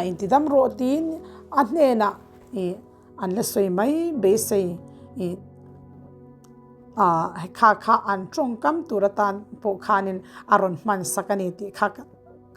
intidam rawh tiin a hnenah ih an la sawi mai beisei ih ah kha kha an tawngkam tur atan pawh khanin a rawn hman sak a ni tih kha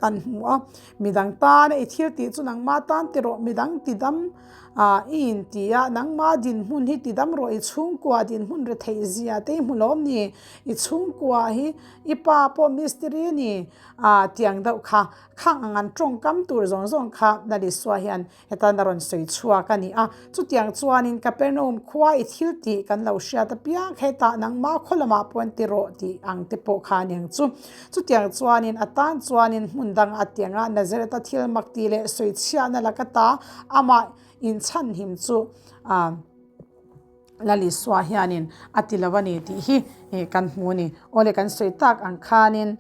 kan hmu a, midang tana i thil tih chu nangmah tan ti rawh midang tidam ah i inti a nangmah dinhmun hi tidam rawh i chhungkua dinhmun ri theih zia te i hmu lawm ni i chhungkua hi I pa pawh mistiri a ni a tiang deuh kha, khang ang an tawngkam tur zawng zawng kha Nalisua hian hetan a rawn sawi chhuak a ni a. Chutiang chuanin Kapernaum khua i thil tih kan lo hriat apiang hetah nangmah khaw lamah pawh an ti rawh tih ang te pawh kha a ni ang chu. Chutiang chuanin a tan chuanin hmun dang a tianga Nazareth-a thil mak tih leh sawi chhiahna laka ta amah inchhanhim chu a. Lalisua hianin a ti lo a ni tih hi kan hmu a ni. Awle kan sawi tak ang khanin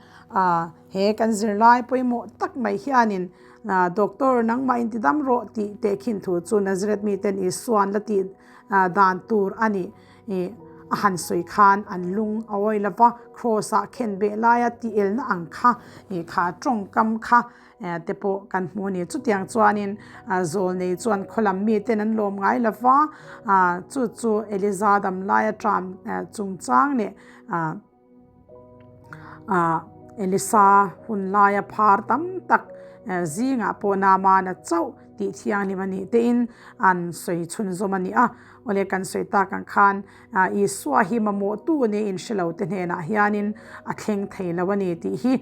he kan zirlai pawimawh tak mai hianin Doctor nangmah in tidam rawh tih tehkhin thu chu Nazareth miten Isua'n la tih dan tur a nih a han sawi khan an lung a awi lo va, Kraws ah khenbeh laia tih elna ang kha kha tawngkam kha te pawh kan hmu a ni. Chutiang chuanin zawlnei chuan khaw lam miten an lawm ngai lo va, chu chu Eliza dam laia ṭam chungchang leh Elisa hun laia phar tam tak zingah pawh Naamana chauh tih thianghlim a nih tein an sawi chhunzawm a ni a. Awle kan sawi tak ang khan Isua hi mamawhtu nia inhre lo te hnenah hianin a thleng thei lo a ni tih hi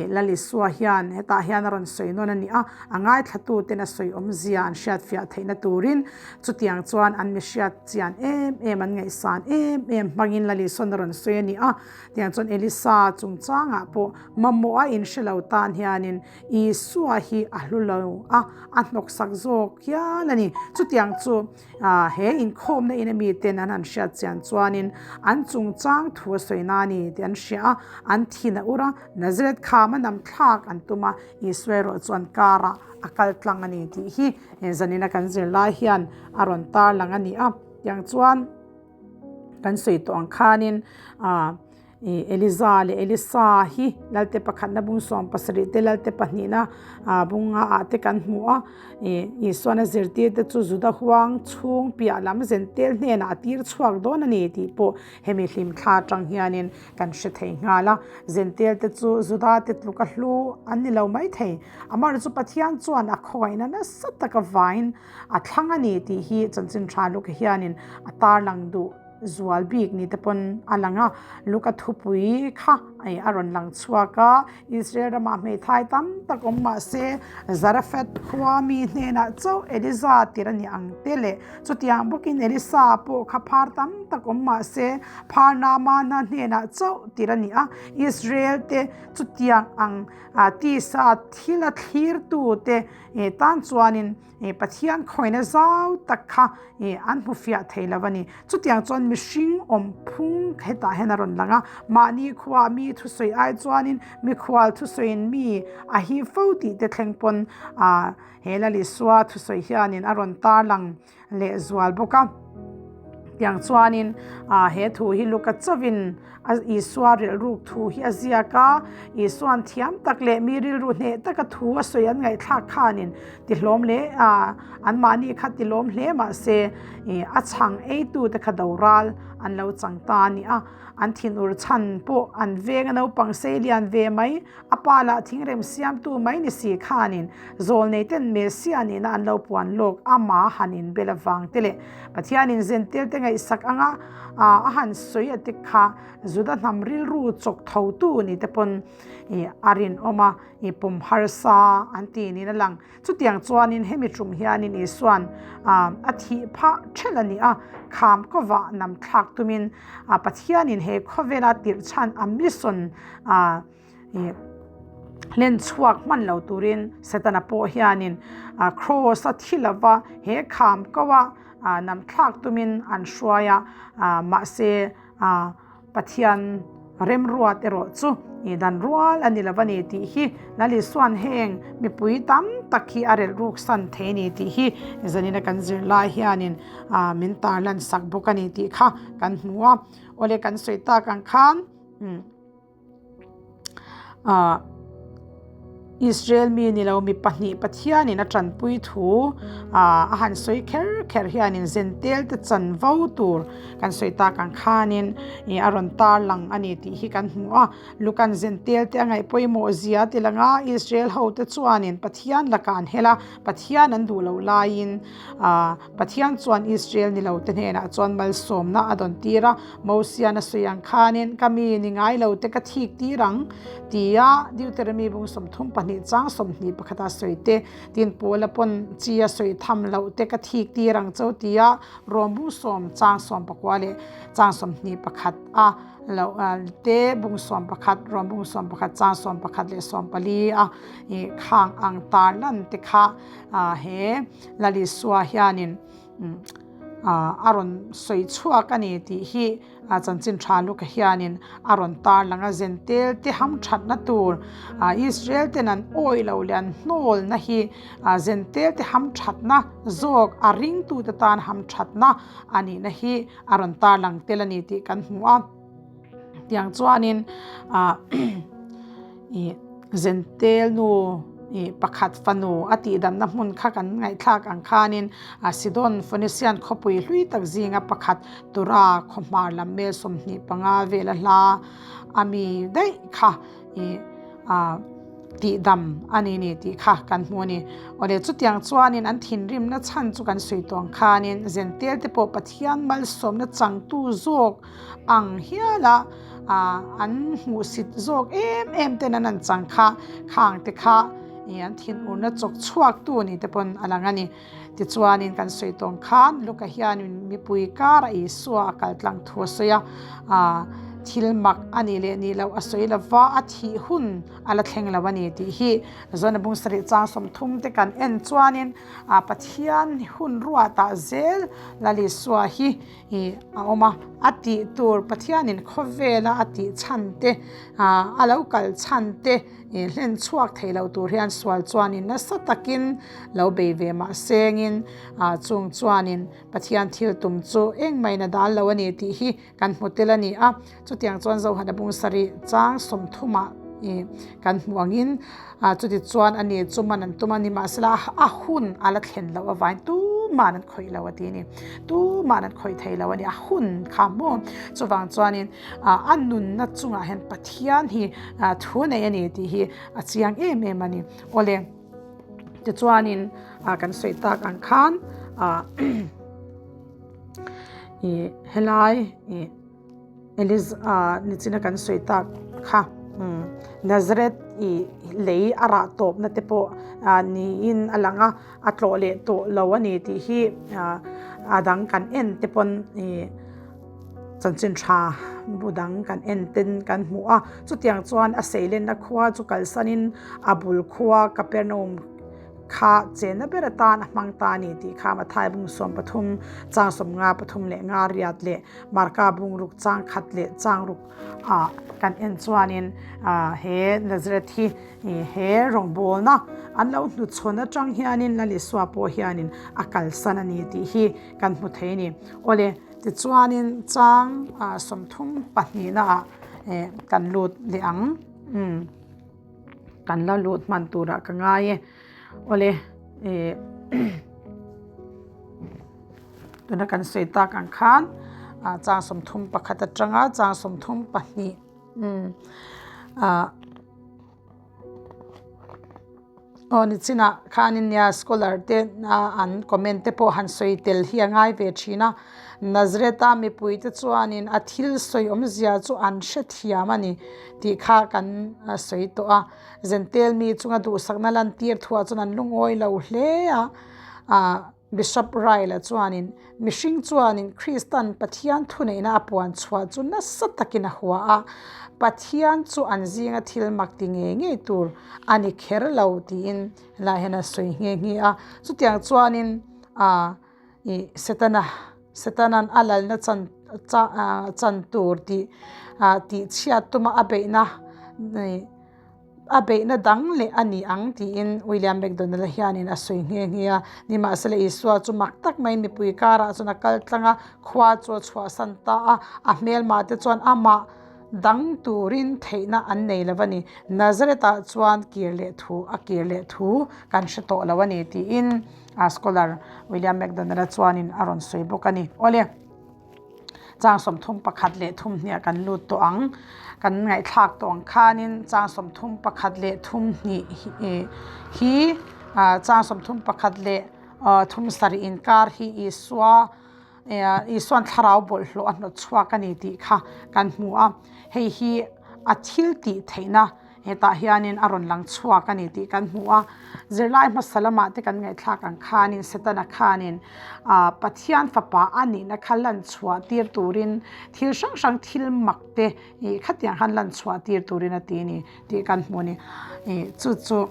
Lal Isua hian hetah hian a rawn sawi nawn a ni a, a ngaithlatu ten a sawi awmzia an hriatfiah theihna turin chutiang chuan an mi hriat chian em em an ngaihsan em em hmangin Lal Isua'n a rawn sawi a ni a. Tiang chuan Elisa chungchangah pawh mamawh a inhre lo tan hianin Isua hi a hlu lo a, a hnawksak zawk hial a ni. Chutiang chu He inkhawmna in a miten an han hriat chian chuanin an chungchang thu a sawi na a ni tih an hria a, an thin a ur a, Nazareth kham a nam thlak an tum a, Isua erawh chuan karah a kal tlang a ni tih hi zanina kan zirlai hian a rawn tarlang a ni a. Tiang chuan kan sawi tawh ang khanin I Eliza leh Elisa hi Lalte pakhatna bung 17 te Lalte pahnihna bunga ah te kan hmu a. I Isuana zirtir te chu Juda huang chhung piah lam zentel hnenah a tir chhuak dawn a ni tih pawh hemi hlimthla atang hianin kan hre thei nghal a. Zentel te chu Juda te tluk a hlu an ni lo mai thei. Amaherawhchu chu Pathian chuan a khawngaihna nasa taka vain a thlang a ni tih hi chanchin tha luka hianin a tarlang duh. Zual bik ni te pawn a lang a, Luka thupui kha a rawn lang chhuak a, Israel ramah hmeithai tam tak awm mah se, Zarephath khua mi hnenah chauh Eliza tir a ni ang te leh chutiang bawkin Elisa pawh kha phar tam tak awm mah se, phar Naamana hnenah chauh tir a ni a, Israel te chutiang ang tisa thila thlirtu te tan chuanin Pathian khawina zau tak kha an hmu fiah thei lo a ni. Chutiang chuan mihring awm phung hetah hian a rawn lang a, mahni khuaa mi thusawi ai chuanin mikhual thusawiin mi a hi fo tih te thleng pawn he Lalisua thusawi hianin a rawn tarlang leh zual bawk a. Tiang chuanin he thu hi Luka chauhin a Isua rilruk thu hi a ziak a, Isua'n thiam tak leh mi rilru hneh taka thu a sawi an ngaihthlak khanin tihlawm leh anmahni kha tilawm hle mahse a chhang eitute kha doral an lo chang ta a ni a, an thinur chhan pawh an veng a naupang sei lian ve mai. A pa lah thingrem siamtu mai ni si khanin zawlneiten Messia nihna an lo puan lawk ama han inbel avang te leh Pathianin zentel te ngaihsak anga a han sawi a tik kha Juda hnam rilru chawk thotu ni te pawn a rinawm a, pawm harsa an ti niin a lang. Chutiang chuanin hemi tum hianin Isua'n a thih phah ṭhelh a ni a, kham kawvah nam thlak tumin Pathianin he khawvela tirh chhan a mission Hlen chhuak hman lo turin Setana pawh hianin Kraws a thi lova he kham ko a nam thlak tumin an hruai a, mahse Pathian remruat erawh chu dan rual a ni lo a ni tih hi Lal Isua'n heng mipui tam tak hi a relh ruk san thei a ni tih hi zanina kan zirlai hianin min tarlan sak bawk a ni tih kha kan hmu a. Awle kan sawi tak ang khan. Israel mi ni lo mi pahnih Pathianin a tanpui thu a han sawi kher kher hianin Zentel te chanvo tur kan sawi tak ang khanin a rawn tarlang a ni tih hi kan hmu a. Lukan Zentel te a ngaih pawimawh zia ti lang a, Israel ho te chuanin Pathian lakah an hel a, Pathian an duh loh laiin Pathian chuan Israel ni lo te hnenah chuan malsawmna a dawn tir a, Mosian a sawi ang khanin, Ka mi ni ngai lo te ka thik tir ang, tia Deuteronomy bung 32 chang 21 a sawi te, tin Paula pawn chi a sawi tham loh te ka thik tir ang cho tia Rom bung sawm chang 19 leh chang 21 a loh te bung 11 Rom bung 11 chang 11 leh 14 a khang ang tarlan te kha he Lalisua hianin a rawn sawi chhuak a ni tih hi chanchin tha Luka hianin a rawn tarlang a. Zentel te hamthatna tur Israel ten an awih loh leh an hnawlna hi Zentel te hamthatna zawk a ringtute tan hamthatna a nihna hi a rawn tarlang tel a ni tih kan hmu a. Tiang chuanin ih Zentel nu ih pakhat fanu a tihdamna hmun kha kan ngaihthlak ang khanin Sidon Phoenician khawpui hlui tak zinga pakhat Tura khaw hmar lam mel 25 vela hla a mi daih kha ih ah Tihdam a ni ni tih kha kan hmu a ni. Awle chutiang chuanin an thinrimna chhan chu kan sawi tawh ang khanin Zentel te pawh Pathian malsawmna changtu zawk ang hiala an hmuhsit zawk em em ten an an chang kha khang te kha an thinurna chawk chhuaktu ni te pawn a lang a ni. Tichuanin kan sawi tawng khan Luka hianin mipui kara Isua a kal tlang thu a sawi a, aah thil mak a nih leh nih loh a sawi lo va, a thih hun a la thleng lo a ni tih hi Zona bung sarih chang 30 te kan en chuanin aah Pathian hun ruatah zel Lal Isua hi ih a awm a, a tih tur Pathianin khawvela a tih chhan te aah a lo kal chhan te I hlen chhuak thei lo tur hian sual chuanin nasa takin lo bei ve mah sengin chung chuanin Pathian thil tum chu engmah in a dal lo a ni tih hi kan hmu tel a ni a. Chutiang chuan Zohana bung sarih chang 30 ah kan hmu angin chuti chuan a ni chu man an tum a ni mahsela a hun a la thlen loh avangin tuman an khawih lo a ti a ni. Tuman an khawih thei lo a ni a hun kha maw. Chuvang chuanin A nunna chungah hian Pathian hi thu nei a ni tih hi a chiang em em a ni. Awle, tichuanin kan sawi tak ang khan i helai i Eliz nichina kan sawi tak kha Nazareth i lei a rah tawpna te pawh niin a lang a, a tlawh leh tawh lo a ni tih hi a dang kan en te pawn i Chanchin tha bu dang kan en ten kan hmu a, chutiang chuan a seilenna khua chu kalsanin a bul khua Kapernaum kha chenna ber atan a hmang ta a ni tih kha Mathai bung 13 chang 50 pathum leh nga riat leh Marka bung ruk chang khat leh chang ruk ah kan en chuanin he Nazareth hi he rawngbawlna an lo hnuchhawn atang hianin Lal Isua pawh hianin a kalsan a ni tih hi kan hmu thei a ni. Awle. Tichuanin chang 32 ah kan lut leh ang. Umm kan la lut hman turah ka ngai e. Awle tuna kan sawi tak ang khan chang 31 atanga chang 32 umm ah. Aw nichinah khanin nia scholar te an comment te pawh han sawi tel hi a ngai ve thin a, Nazareth a mipui te chuanin a thil sawi awmzia chu an hrethiam a ni tih kha kan sawi tawh a, Zentel mi chunga duhsakna lantir thuah chuan an lungawi lo hle a, ah. Bishop Ryle-a chuanin, Mihring chuanin Kristan Pathian thuneihna a puan chhuah chu nasa takin a hua a, Pathian chu an zinga thil mak ti ngei ngei tur a ni kher lo tiin helai hian a sawi nghe nghe a. Chutiang chuanin ih Setana Setana'n a lalna chan chan tur tih tih chhiat tuma a beihna ih A beihna dang leh a ni ang tiin William McDonald-a hianin a sawi nghe nghe a. Nimahsela Isua chu mak tak maiin mipui karah chuan a kal tlang a, khua chu a chhuahsan ta a, a hmelmah te chuan amah dang turin theihna an nei lo a ni. Nazareth-ah chuan kir leh thu a kir leh thu kan hre tawh lo a ni tiin scholar William McDonald-a chuanin a rawn sawi bawk a ni. Awle. Chang 31 leh 32 kan lut tawh ang. Kan ngaihthlak tawh ang khanin chang 31 leh 32 hi chang 31 leh 37 inkar hi Isua Isuan thlarau bawlhhlawh a hnawt chhuak a ni tih kha kan hmu a. Hei hi a thil tih theihna Hetah hianin a rawn lang chhuak a ni tih kan hmu a, zirlai hmasa lamah te kan ngaihthlak ang khanin Setana khanin Pathian fapa a nihna kha lan chhuah tir turin thil hrang hrang thil mak te ih khatiang khan lan chhuah tir turin a ti a ni tih kan hmu a ni. Ih chu chu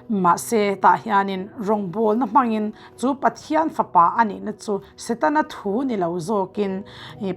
Mahse, tah hianin rawngbawlna hmangin chu Pathian fapa a nihna chu Setana thu ni lo zawkin,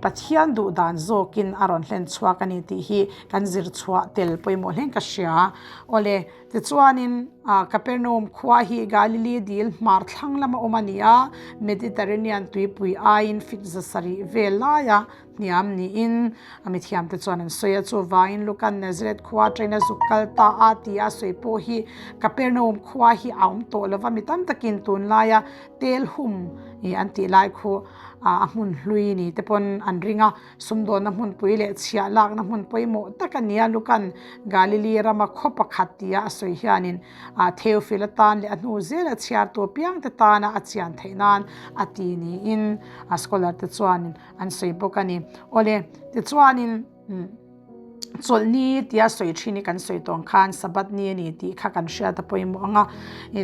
Pathian duh dan zawkin a rawn hlen chhuak a ni tih hi kan zir chhuah tel pawimawh hlein ka hria. Awle, tichuanin Kapernaum khua hi Galili dil hmar thlang lama awm a ni a, Mediterranean tuipui aiin fit 700 vel laia Hniam niin a mithiamte chuan an sawi a, chuvangin Lukan Nazareth khua aṭangin a zuk kal ta a tia a sawi pawh hi Kapernaum khua hi a awm tawh lova, mi tam takin tunlaia tel hum ih an tih lai khu a hmun hlui ni te pawn an ring a, sumdawnna hmunpui leh chhiah lakna hmun pawimawh tak a nia Lukan Galili rama khaw pakhat tia a sawi hianin Theophil atan leh a hnu zela chhiartu apiangte tana a chian theih nan a ti niin a scholar te chuanin An sawi bawk a ni. Awle, tichuanin chawlhni tia sawi thin hi kan sawi tawng khan Sabbath ni a ni tih kha kan hriat a pawimawh ang a.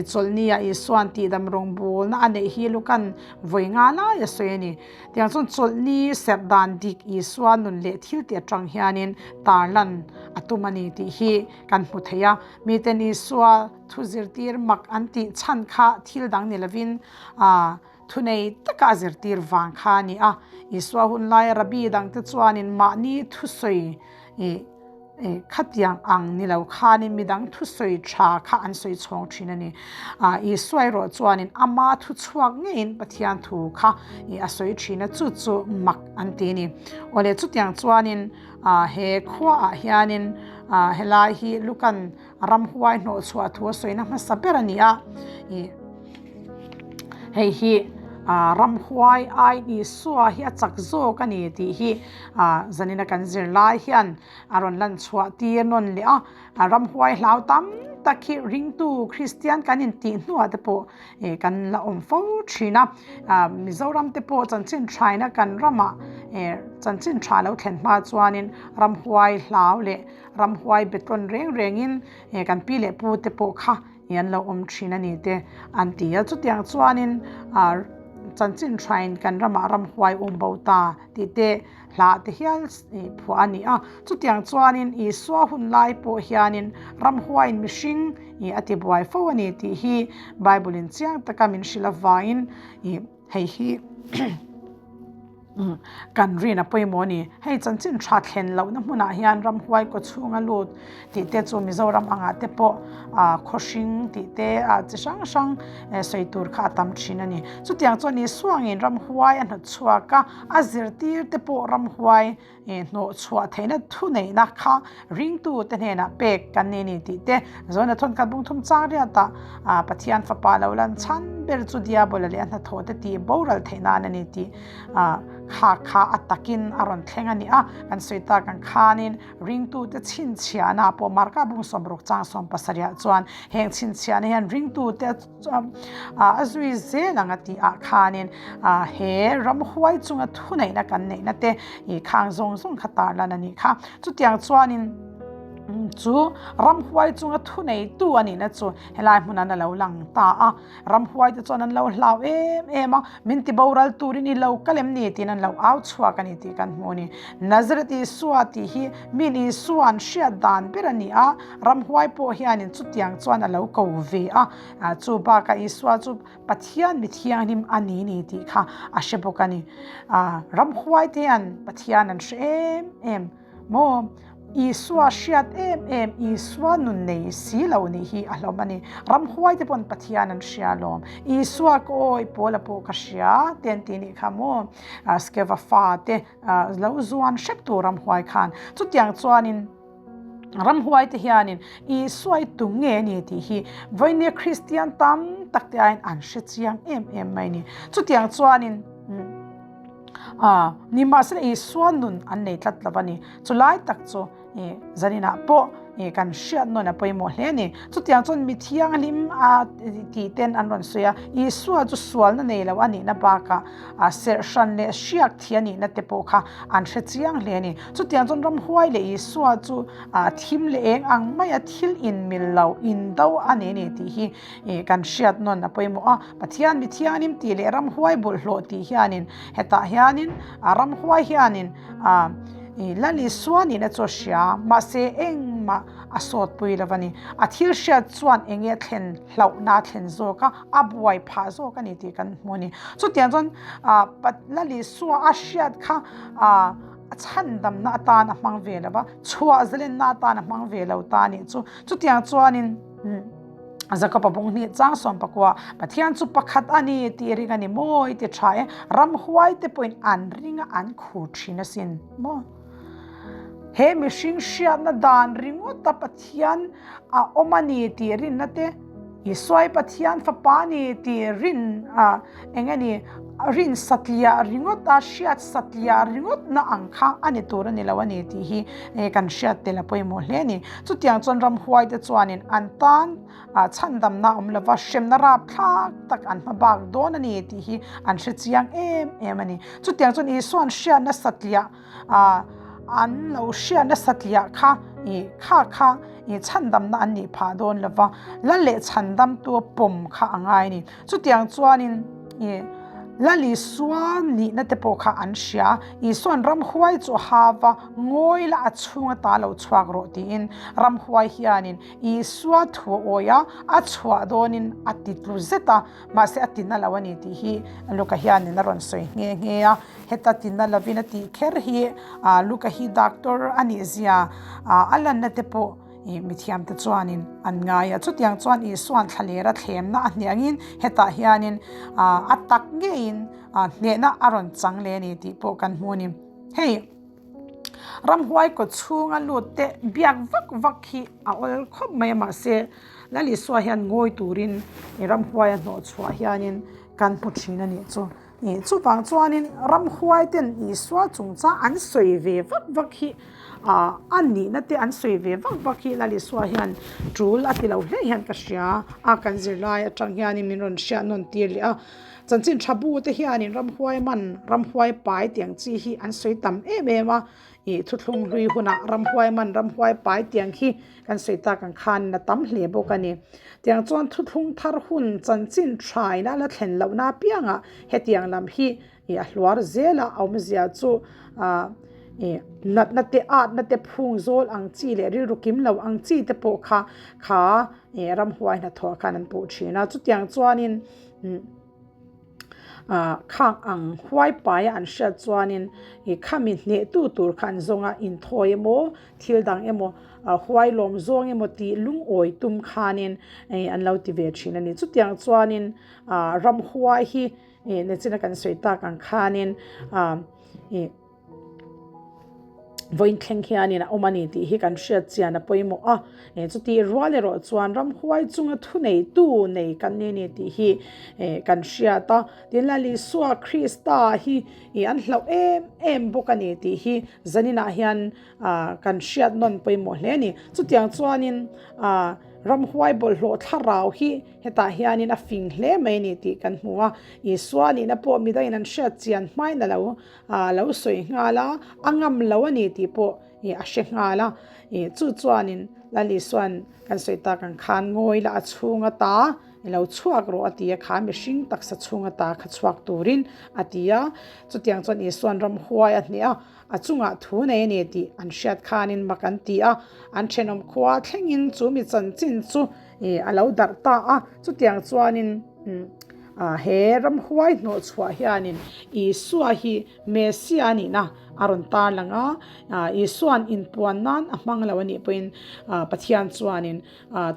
Chawlhni ah Isua'n tihdam rawngbawlna a neih hi Luka'n vawi nga lai a sawi a ni. Tiang chuan chawlhni serh dan dik Isua nun leh thil tih atang hianin tarlan a tum a ni tih hi kan hmu thei a. Miten Isua thu zirtir mak an tih chhan kha thil dang ni lovin Thunei taka a zirtir vang kha a ni a. Isua hun laia Rabbi dangte chuanin mahni thusawi khatiang ang ni lo khanin midang thusawi tha kha an sawi chhawng thin a ni. Isua erawh chuanin ama thuchhuak ngeiin Pathian thu kha a sawi thin a, chu chu mak an ti a ni. Awle chutiang chuanin he khuaah hianin helai hi Lukan Ramhuai hnawhchhuah thu a sawina hmasa ber a ni a, ih hei hi ramhuai ai Isua hi a chak zawk a ni tih hi zanina kan zir lai hian a rawn lan chhuah tir nawn leh a, ramhuai hlau tam tak hi ringtu Kristian kan intih hnuah te pawh ih kan la awm fo thin a, Mizoram te pawh chanchin thaina kan ramah ih chanchin tha lo thlen hma chuanin ramhuai hlau leh Ramhuai betlawn reng rengin kan pi leh pu te pawh kha an lo awm thin a ni te an ti a. Chutiang chuanin chanchin hrain kan ramah ramhuai um bo ta tih te hla te hial phuah a ni a. Chutiang chuanin Isua hun lai pawh hianin ramhuaiin mihring a tibuai fo a ni tih hi Bible-in chiang taka min hrilh avangin Hei hi kan rin a pawimawh a ni. Hei chanchin tha thlen lohna hmunah hian ramhuai kaw chhunga lut tih te chu Mizoram angah te pawh khawhring tih te chi hrang hrang sawi tur kha a tam thin a ni. Chutiang chuan Isuangin ramhuai a hnawt chhuak a, a zirtir te pawh ramhuai Hnawh chhuah theihna thuneihna kha ringtute hnenah pek kan ni a ni tih te, Zawina thawnkhat bungthum chang riatah Pathian fapa lo lan chhan ber chu Diabola leh a hnathawh te tih boral theih nan a ni tih kha kha a takin a rawn thleng a ni a. Kan sawi tak ang khanin ringtute chhinchhiahna pawh Marka bung 60 chang 70 chuan heng chhinchhiahna hian ringtute a zui zel ang a tih ah khanin he ramhuai chunga thuneihna kan neihna te ih khang zawng zawng kha tarlan a nih kha. Chutiang chuanin. Chu ramhuai chunga thuneitu a nihna chu helai hmunah a lo lang ta a. Ramhuai te chuan an lo hlau em em a, Min ti boral turin i lo kal em ni? tiin an lo au chhuak a ni tih kan hmu a ni. Nazareth Isua tih hi min Isua an hriat dan ber a ni a, ramhuai pawh hianin chutiang chuan a lo ko ve a. Chu bakah Isua chu Pathian mi thianghlim a ni ni tih kha a hre bawk a ni. Ramhuai te hian Pathian an hre em em. Maw? Isua hriat em em, Isua nun nei si lo nih hi a hlawm a ni. Ramhuai te pawn Pathian an hria alawm. Isua ka awi Paula pawh ka hria te an ti nih kha maw? Skeva fa te lo zuan hrep tu ramhuai khan. Chutiang chuanin ramhuai te hianin Isua i tum nge a ni tih hi vawinia Kristian tam tak te aiin an hre chiang em em mai a ni. Chutiang chuanin A, nimahsela Isua nun an nei tlat lo a ni. Chulai tak chu i zaninah pawh i kan hriat nawn a pawimawh hle a ni. Chutiang chuan mi thianghlim a tih ten an rawn sawi a, Isua chu sualna nei lo a nihna bakah a serh hran leh hriak thi a nihna te pawh kha an hre chiang hle a ni. Chutiang chuan ramhuai leh Isua chu a thim leh eng ang maia thil inmil lo, indo a nei a ni tih hi i kan hriat nawn a pawimawh a, Pathian mi thianghlim tih leh ramhuai bawlhhlawh tih hianin hetah hianin a ramhuai hianin a i Lal Isua nihna chu a hria mahse engmah a sawtpui lo a ni. A thil hriat chuan eng nge thlen hlauhna a thlen zawk a, a buai phah zawk a ni tih kan hmu a ni. Chutiang chuan a Lal Isua a hriat kha a a chhandamna atan a hmang ve lo va, chhuah zalenna atan a hmang ve lo ta a nih chu. Chutiang chuanin. Jakob-a bung hnih chang sawm pakua, Pathian chu pakhat a ni tih ring a ni maw i ti tha e, ramhuai te pawhin an ring a an khur thin asin maw? He mihring hriatna dan ringawta Pathian a awm a ni tih rinna te, Isuai Pathian fapa a ni tih rin a eng nge ni rin satliah ringawt a hriat satliah ringawtna ang kha a ni tur a ni lo a ni tih hi kan hriat tel a pawimawh hle a ni. Chutiang chuan ramhuai te chuanin an tan chhandamna awm lova hremna rapthlak tak an hma bak dawn a ni tih hi an hre chiang em em a ni. Chutiang chuan Isua'n hriatna satliah an lo hriatna satliah kha ih kha kha ih chhandamna an nih phah dawn lova lal leh chhandamtu pawm kha a ngai a ni. Chutiang chuanin ih Lal Isua nihna te pawh kha an hria. Isua'n ramhuai chu a hau va, Ngawi la a chhung ata lo chhuak rawh tiin ramhuai hianin Isua thu a awi a, a chhuah dawnin a ti tlu zet a, mahse a ti na lo a ni tih hi Luka hianin a rawn sawi nghe nghe a. Heta ti na lovin a tih kher hi Luka hi doctor a nih zia a lanna te pawh Ih mithiamte chuanin an ngai a, chutiang chuan Isua'n thlalera thlemna a hne angin hetah hianin a tak ngeiin hnehna a rawn chang leh a ni tih pawh kan hmu a ni. Hei ramhuai kaw chhunga lut te biak vak vak hi a awl khawp mai a, mahse Lal Isua hian ngawi turin ramhuai a hnawh chhuah hianin kan hmu thin a nih chu. Ih chuvang chuanin ramhuai ten Isua chungchang an sawi ve vak vak hi ah a nihna te an sawi ve vak vak hi Lal Isua hian tul a ti lo hle hian ka hria a, kan zirlai atang hianin min rawn hriat nawn tir leh a, chanchin tha bu te hianin ramhuai man ramhuai pai tiang chi hi an sawi tam em em a, ih thuthlung hlui hunah ramhuai man ramhuai pai tiang hi Kan sawi tak ang khan a tam hle bawk a ni. Tiang chuan thuthlung thar hun chanchin thaina la thlen lohna apiangah hetiang lam hi ih a hluar zel a, awmzia chu ah ih natna te atna te phung zawl ang chi leh rilru kim lo ang chi te pawh kha kha ih ramhuai hnathawh khan an puh thin a. Chutiang chuanin umm ah khang ang huai paia an hriat chuanin ih khami hnehtu tur kha an zawng a, inthawi emaw Thil dang emaw, huai lawm zawng emaw tih lungawi tum khanin an lo ti ve thin a ni. Chutiang chuanin ramhuai hi nachina kan sawi tak ang khanin vawiin thleng hianin a awm a ni tih hi kan hriat chian a pawimawh a. Chutih rual erawh chuan ramhuai chunga thuneitu nei kan ni a ni tih hi kan hriat a. Tin, Lal Isua Krista hi an hlauh em em bawk a ni tih hi zaninah hian kan hriat nawn pawimawh hle a ni. Chutiang chuanin. Ramhuai bawlhhlawh thlarau hi hetah hianin a fing hle mai a ni tih kan hmu a. Isua nihna pawh midangin an hriat chian hmain a lo lo sawi nghal a, a ngam lo a ni tih pawh a hre nghal a. Chu chuanin Lal Isua'n kan sawi tak ang khan ngawi la a chhung ata i lo chhuak rawh a ti a, kha mihring taksa chhung ata kha chhuak turin a ti a. Chutiang chuan Isua'n ramhuai a hneh a. A chungah thu nei a ni tih an hriat khanin mak an ti a, an thenawm khua thlengin chu mi chanchin chu a lo darh ta a. Chutiang chuanin he ramhuai hnawhchhuah hianin Isua hi Messia a nihna a rawn tarlang a, Isua'n inpuan nan a hmang lo a nih pawhin Pathian chuanin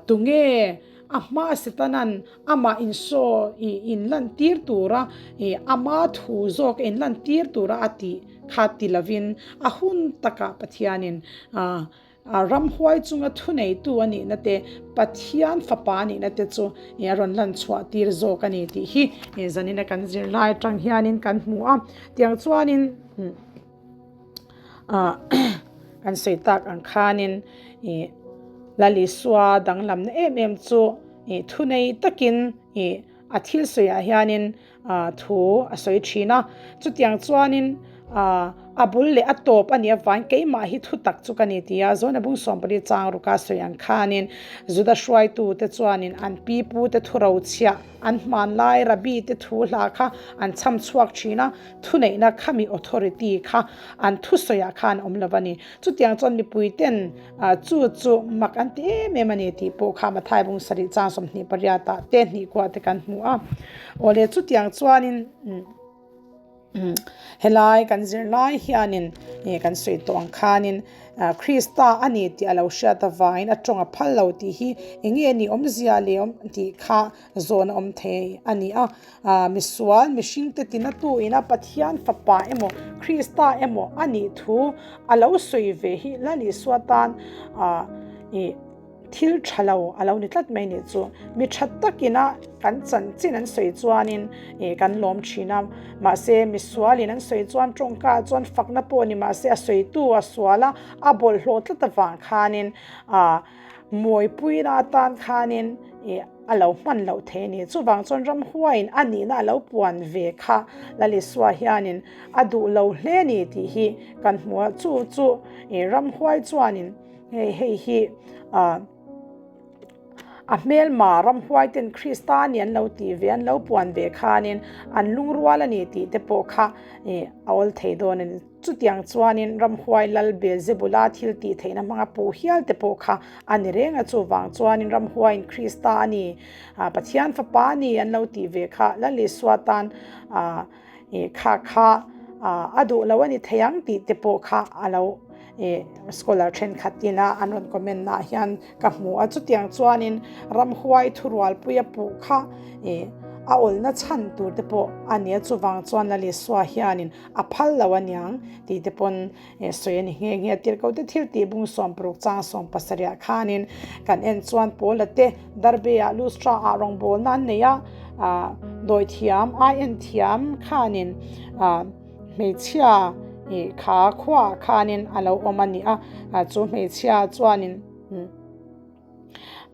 tunge a hmaa Setana'n Amah insaw i inlantir tura i ama thu zawk inlantir tura a tih kha ti lovin a hun takah Pathianin a ramhuai chunga thuneitu a nihna te, Pathian fapa a nihna te chu a rawn lan chhuah tir zawk a ni tih hi zanina kan zirlai atang hianin kan hmu a. Tiang chuanin kan sawi tak ang khanin i Lal Isua danglamna em em chu i thunei takin i a thil sawiah hianin thu a sawi thin a. Chutiang chuanin a bul leh a tawp a nih avangin keimah hi thu tak chu ka ni ti a, Zawna bung sawmpali chang ruka sawi ang khanin Juda hruaitute chuanin an pipute thu rochhiah an hmanlai Rabbi te thu hla kha an chham chhuak thin a. Thuneihna khami authority kha an thusawiah khan awm lo a ni. Chutiang chuan mipui ten chu chu mak an ti em em a ni tih pawh kha Mathai bung sarih chang 28 ah te hnih kuah te kan hmu a. Awle chutiang chuanin helai kan zir lai hianin kan sawi tawh ang khanin Krista a ni tih a lo hriat avangin a tawng a phal lo tih hi enge ni awmzia leh awm tih kha zawn a awm thei a ni a. Misual mihringte tinatu ina Pathian Fapa emaw Krista emaw a nih thu a lo sawi ve hi Lal Isua tan ih thil tha lo a lo ni tlat mai nih chu. Mi tha takina kan chanchin an sawi chuanin ih kan lawm thin a, mahse misualin an sawi chuan tawngka chuan fakna pawh ni mahse a sawitu a sual a, a bawlhhlawh tlat avang khanin mawipuina atan khanin ih a lo hman loh thei a ni. Chuvang chuan ramhuaiin a nihna a lo puan ve kha Lal Isua hianin a duh lo hle a ni tih hi kan hmu a. Chu chu ramhuai chuanin hei hei hi a hmelma ramhuai ten Krista a ni an lo tih ve, an lo puan ve khanin an lungrual a ni tih te pawh kha a awl thei dawn a ni. Chutiang chuanin ramhuai lal Beelzebula thil tih theihna hmanga puh hial te pawh kha a ni reng a, chuvang chuanin ramhuaiin Krista a ni, Pathian Fapa a ni an lo tih ve kha Lal Isua tan kha kha a duh lo a ni thei ang tih te pawh kha a lo scholar thenkhat ina an rawn comment naah hian ka hmu a. Chutiang chuanin ramhuai thurualpuia puh kha a awlna chhan tur te pawh a ni a, chuvang chuan Lal Isua hianin A phal lo aniang tih te pawn sawi a ni nghe nghe. Tirhkohte thil tih bung 60 chang 70 ah khanin kan en chuan Paula te Derbe ah Lustra ah rawngbawlna an nei a, dawithiam, ai en thiam khanin hmeichhia kha khua ah khanin a lo awm a ni a, chu hmeichhia chuanin.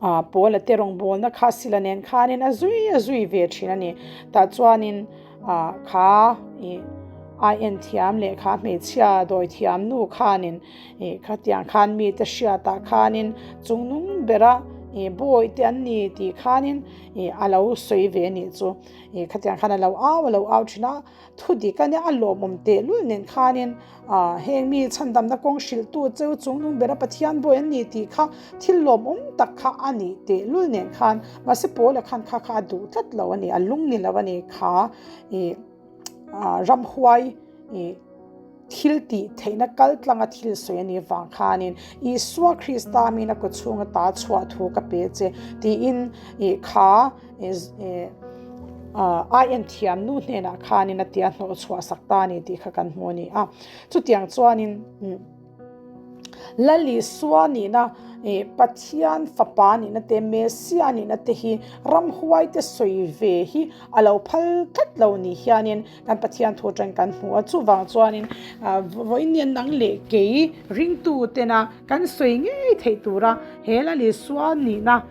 Ah Paula te rawngbawlna kha sila nen khanin a zui a zui ve thin a ni. Tah chuanin ah kha ih ai en thiam leh kha hmeichhia dawi thiam nu khanin ih khatiang khan mite hriatah khanin chungnung bera ih bawi te an ni tih khanin ih a lo sawi ve a nih chu. Ih khatiang khan a lo au a lo au thin a. Thu dik a nia a lawmawm tehlul nen khanin heng mi chhandamna kawng hrilhtu cheu chungnung bera Pathian bawi an ni tih kha thil lawmawm tak kha a nih tehlul nen khan mahse Paula khan kha kha a duh tlat lo a ni, a lung ni lo a ni kha ih ramhuai ih Thil tih theihna kal tlanga thil sawi a nih vang khanin Isua Krista mina kaw chhunga ta chhuah thu ka pe che tiin ih kha ai en thiam nu hnenah khanin a tia hnawh chhuah sak ta a ni tih kha kan hmu a ni a. Chutiang chuanin. Lal Isua nihna, Pathian Fapa nihna te, Messia nihna te hi ramhuaite sawi ve hi a lo phal tlat lo ni hianin kan Pathian thu atang kan hmu a. Chuvang chuanin vawiin nang leh kei ringtu tena kan sawi ngei theih tura he Lal Isua nihna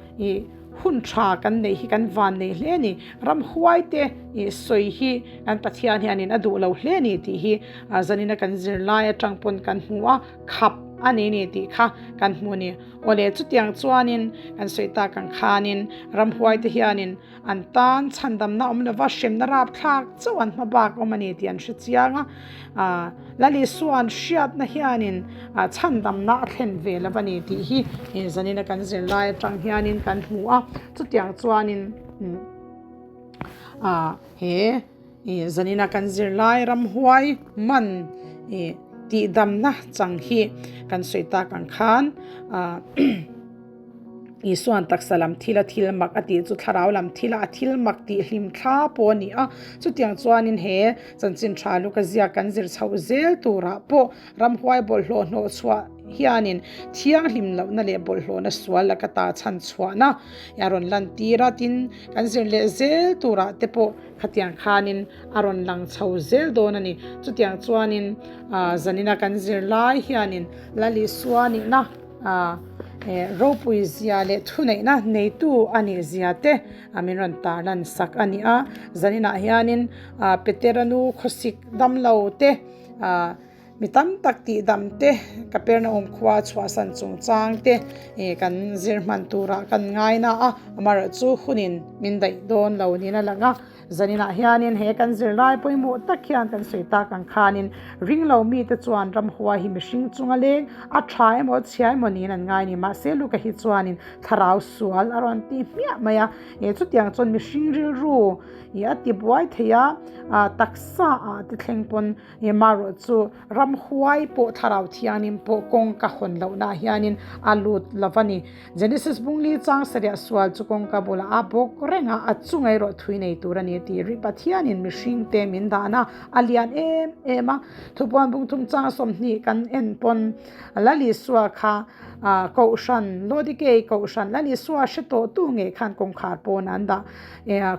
hun tha kan neih hi kan van nei hle a ni. Ramhuaite sawi hi kan Pathian hianin a duh lo hle a ni tih hi zanina kan zirlai atang pawn kan hmu a, khap a ni ni tih kha kan hmu a ni. Awle chutiang chuanin kan sawi tak ang khanin ramhuaite hianin an tan chhandamna awm lova hremna rapthlak chauh an hma bak awm a ni tih an hre chiang a. Lal Isua'n hriatna hianin chhandamna a thlen ve lo a ni tih hi zanina kan zirlai atang hianin kan hmu a. Chutiang chuanin he zanina kan zirlai ramhuai man tihdamna chang hi kan sawi tak ang khan Isua'n taksa lam thila thil mak a tih chu thlarau lam thila a thil mak tih hlim thla pawh a ni a. Chutiang chuanin he chanchin tha luka ziak kan zir chhoh zel turah pawh ramhuai bawlhhlawh hnawh chhuah hianin thianghlim lohna leh bawlhhlawhna sual laka ta chhan chhuahna a rawn lantir a. Tin, kan zir leh zel turah te pawh khatiang khanin a rawn lang chho zel dawn a ni. Chutiang chuanin zanina kan zir lai hianin Lal Isua nihna Ropui zia leh thuneihna neitu a nih zia te min rawn tarlan sak a ni a. Zaninah hianin Petera nu khawsik damlo te, mi tam tak tihdam te, Kapernaum khua chhuahsan chungchang te kan zir hman turah kan ngai na a, amaherawhchu hunin min daih dawn lo niin a lang a. Zaninah hianin he kan zirlai pawimawh tak hian kan sawi tak ang khanin ringlo mite chuan ramhuai hi mihring chunga leng a tha emaw a chhia emaw niin an ngai a ni. Mahse Luka hi chuanin thlarau sual a rawn ti hmiah mai a, e chutiang chuan mihring rilru i a ti buai thei a, taksa ah te thleng pawn marawh chu ramhuai pawh thlarau thiangin pawh kawngka hawn lohna ah hianin a lut lo va ni. Genesis bungli chang sarih sual chu kawngka bulah a bawk reng a, a chunga erawh thui nei tur a ni tih rih Pathianin mihringte min dan a, a lian em em a. Thupuan bungthum chang 20 kan en pawn Lal Isua kha Kohhran, Laodikei Kohhran, Lal Isua hre tawhtu ngei khan kawngkhar pawn an dah.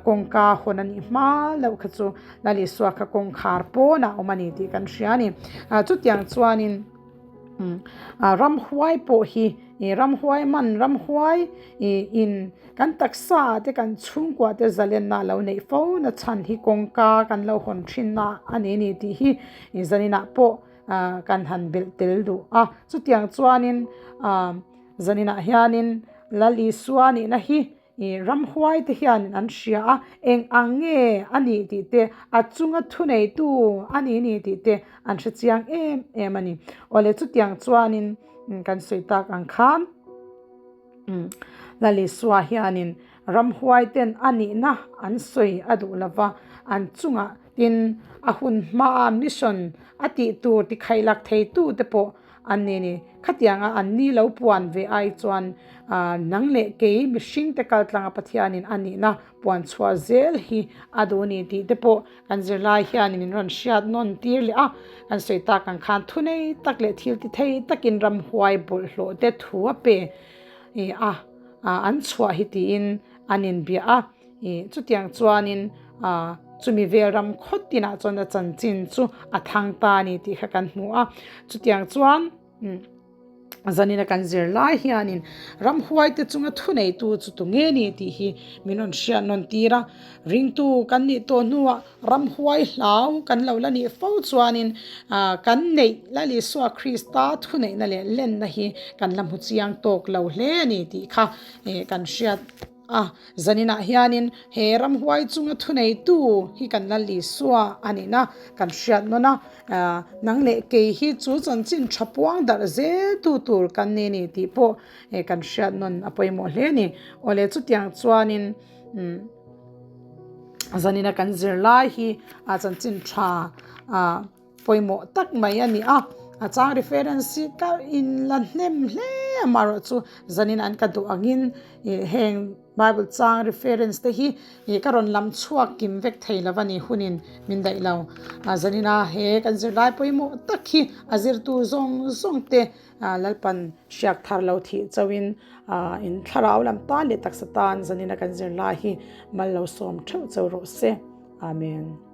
Kawngka hawn a nih hma loh kha chu Lal Isua kha kawngkhar pawnah a awm a ni tih kan hria a ni. Chutiang chuanin ramhuai pawh hi ramhuai man ramhuai in kan taksa ah te kan chhungkua te zalenna a lo neih fo na chhan hi kawngka kan lo hawn thin na a ni ni tih hi zaninah pawh kan han belh tel duh a. Chutiang chuanin zaninah hianin Lal Isua nihna hi I ramhuai te hian an hria a, eng ang nge a nih tih te, a chunga thuneitu a ni ni tih te an hre chiang em em a ni. Awle chutiang chuanin kan sawi tak ang khan Lal Isua hianin ramhuai ten a nihna an sawi a duh lova, an chungah tin a hun hmaa mission a tih tur tikhailak theitu te pawh An ni ni, khatianga an ni lo puan ve ai chuan nang leh kei mihringte kaltlanga Pathianin a nihna puan chhuah zel hi a duh ni tih te pawh kan zirlai hian min rawn hriat nawn tir leh a. Kan sawi tak ang khan thunei tak leh thil ti thei takin ramhuai bawlhhlawh te thu a pe a, an chhuah hi tiin an inbiah a. I chutiang chuanin chumi vel ram khaw tinah chuan a chanchin chu a thang ta a ni tih kha kan hmu a. Chutiang chuan zanina kan zir lai hianin ramhuaite chunga thuneitu chu tunge ni tih hi min rawn hriat nawn tir a. Ringtu kan nih tawh hnuah ramhuai hlau kan lo la nih fo chuanin kan neih Lal Isua Krista thuneihna leh lenna hi kan la hmu chiang tawk lo hle a ni tih kha kan hriat A, zaninah hianin he ramhuai chunga thuneitu hi kan Lal Isua a nihna kan hriat nawn a, nang leh kei hi chu chanchin tha puang darh zeltu tur kan ni ni tih pawh kan hriat nawn a pawimawh hle a ni. Awle chutiang chuanin zanina kan zirlai hi chanchin tha Pawimawh tak mai a ni a, a chang reference hi ka in la hnem hle amaherawh chu zanin an ka duh angin ih heng Bible chang reference te hi ih ka rawn lam chhuak kim vek thei lo a ni hunin min daih lo. Zanina he kan zirlai pawimawh tak hi a zirtu zawng zawng te Lalpan hriak thar lo thih chauhin in thlarau lam tan leh taksa tan zanina kan zirlai hi mal lo sawm theuh chauh rawh se. Amen.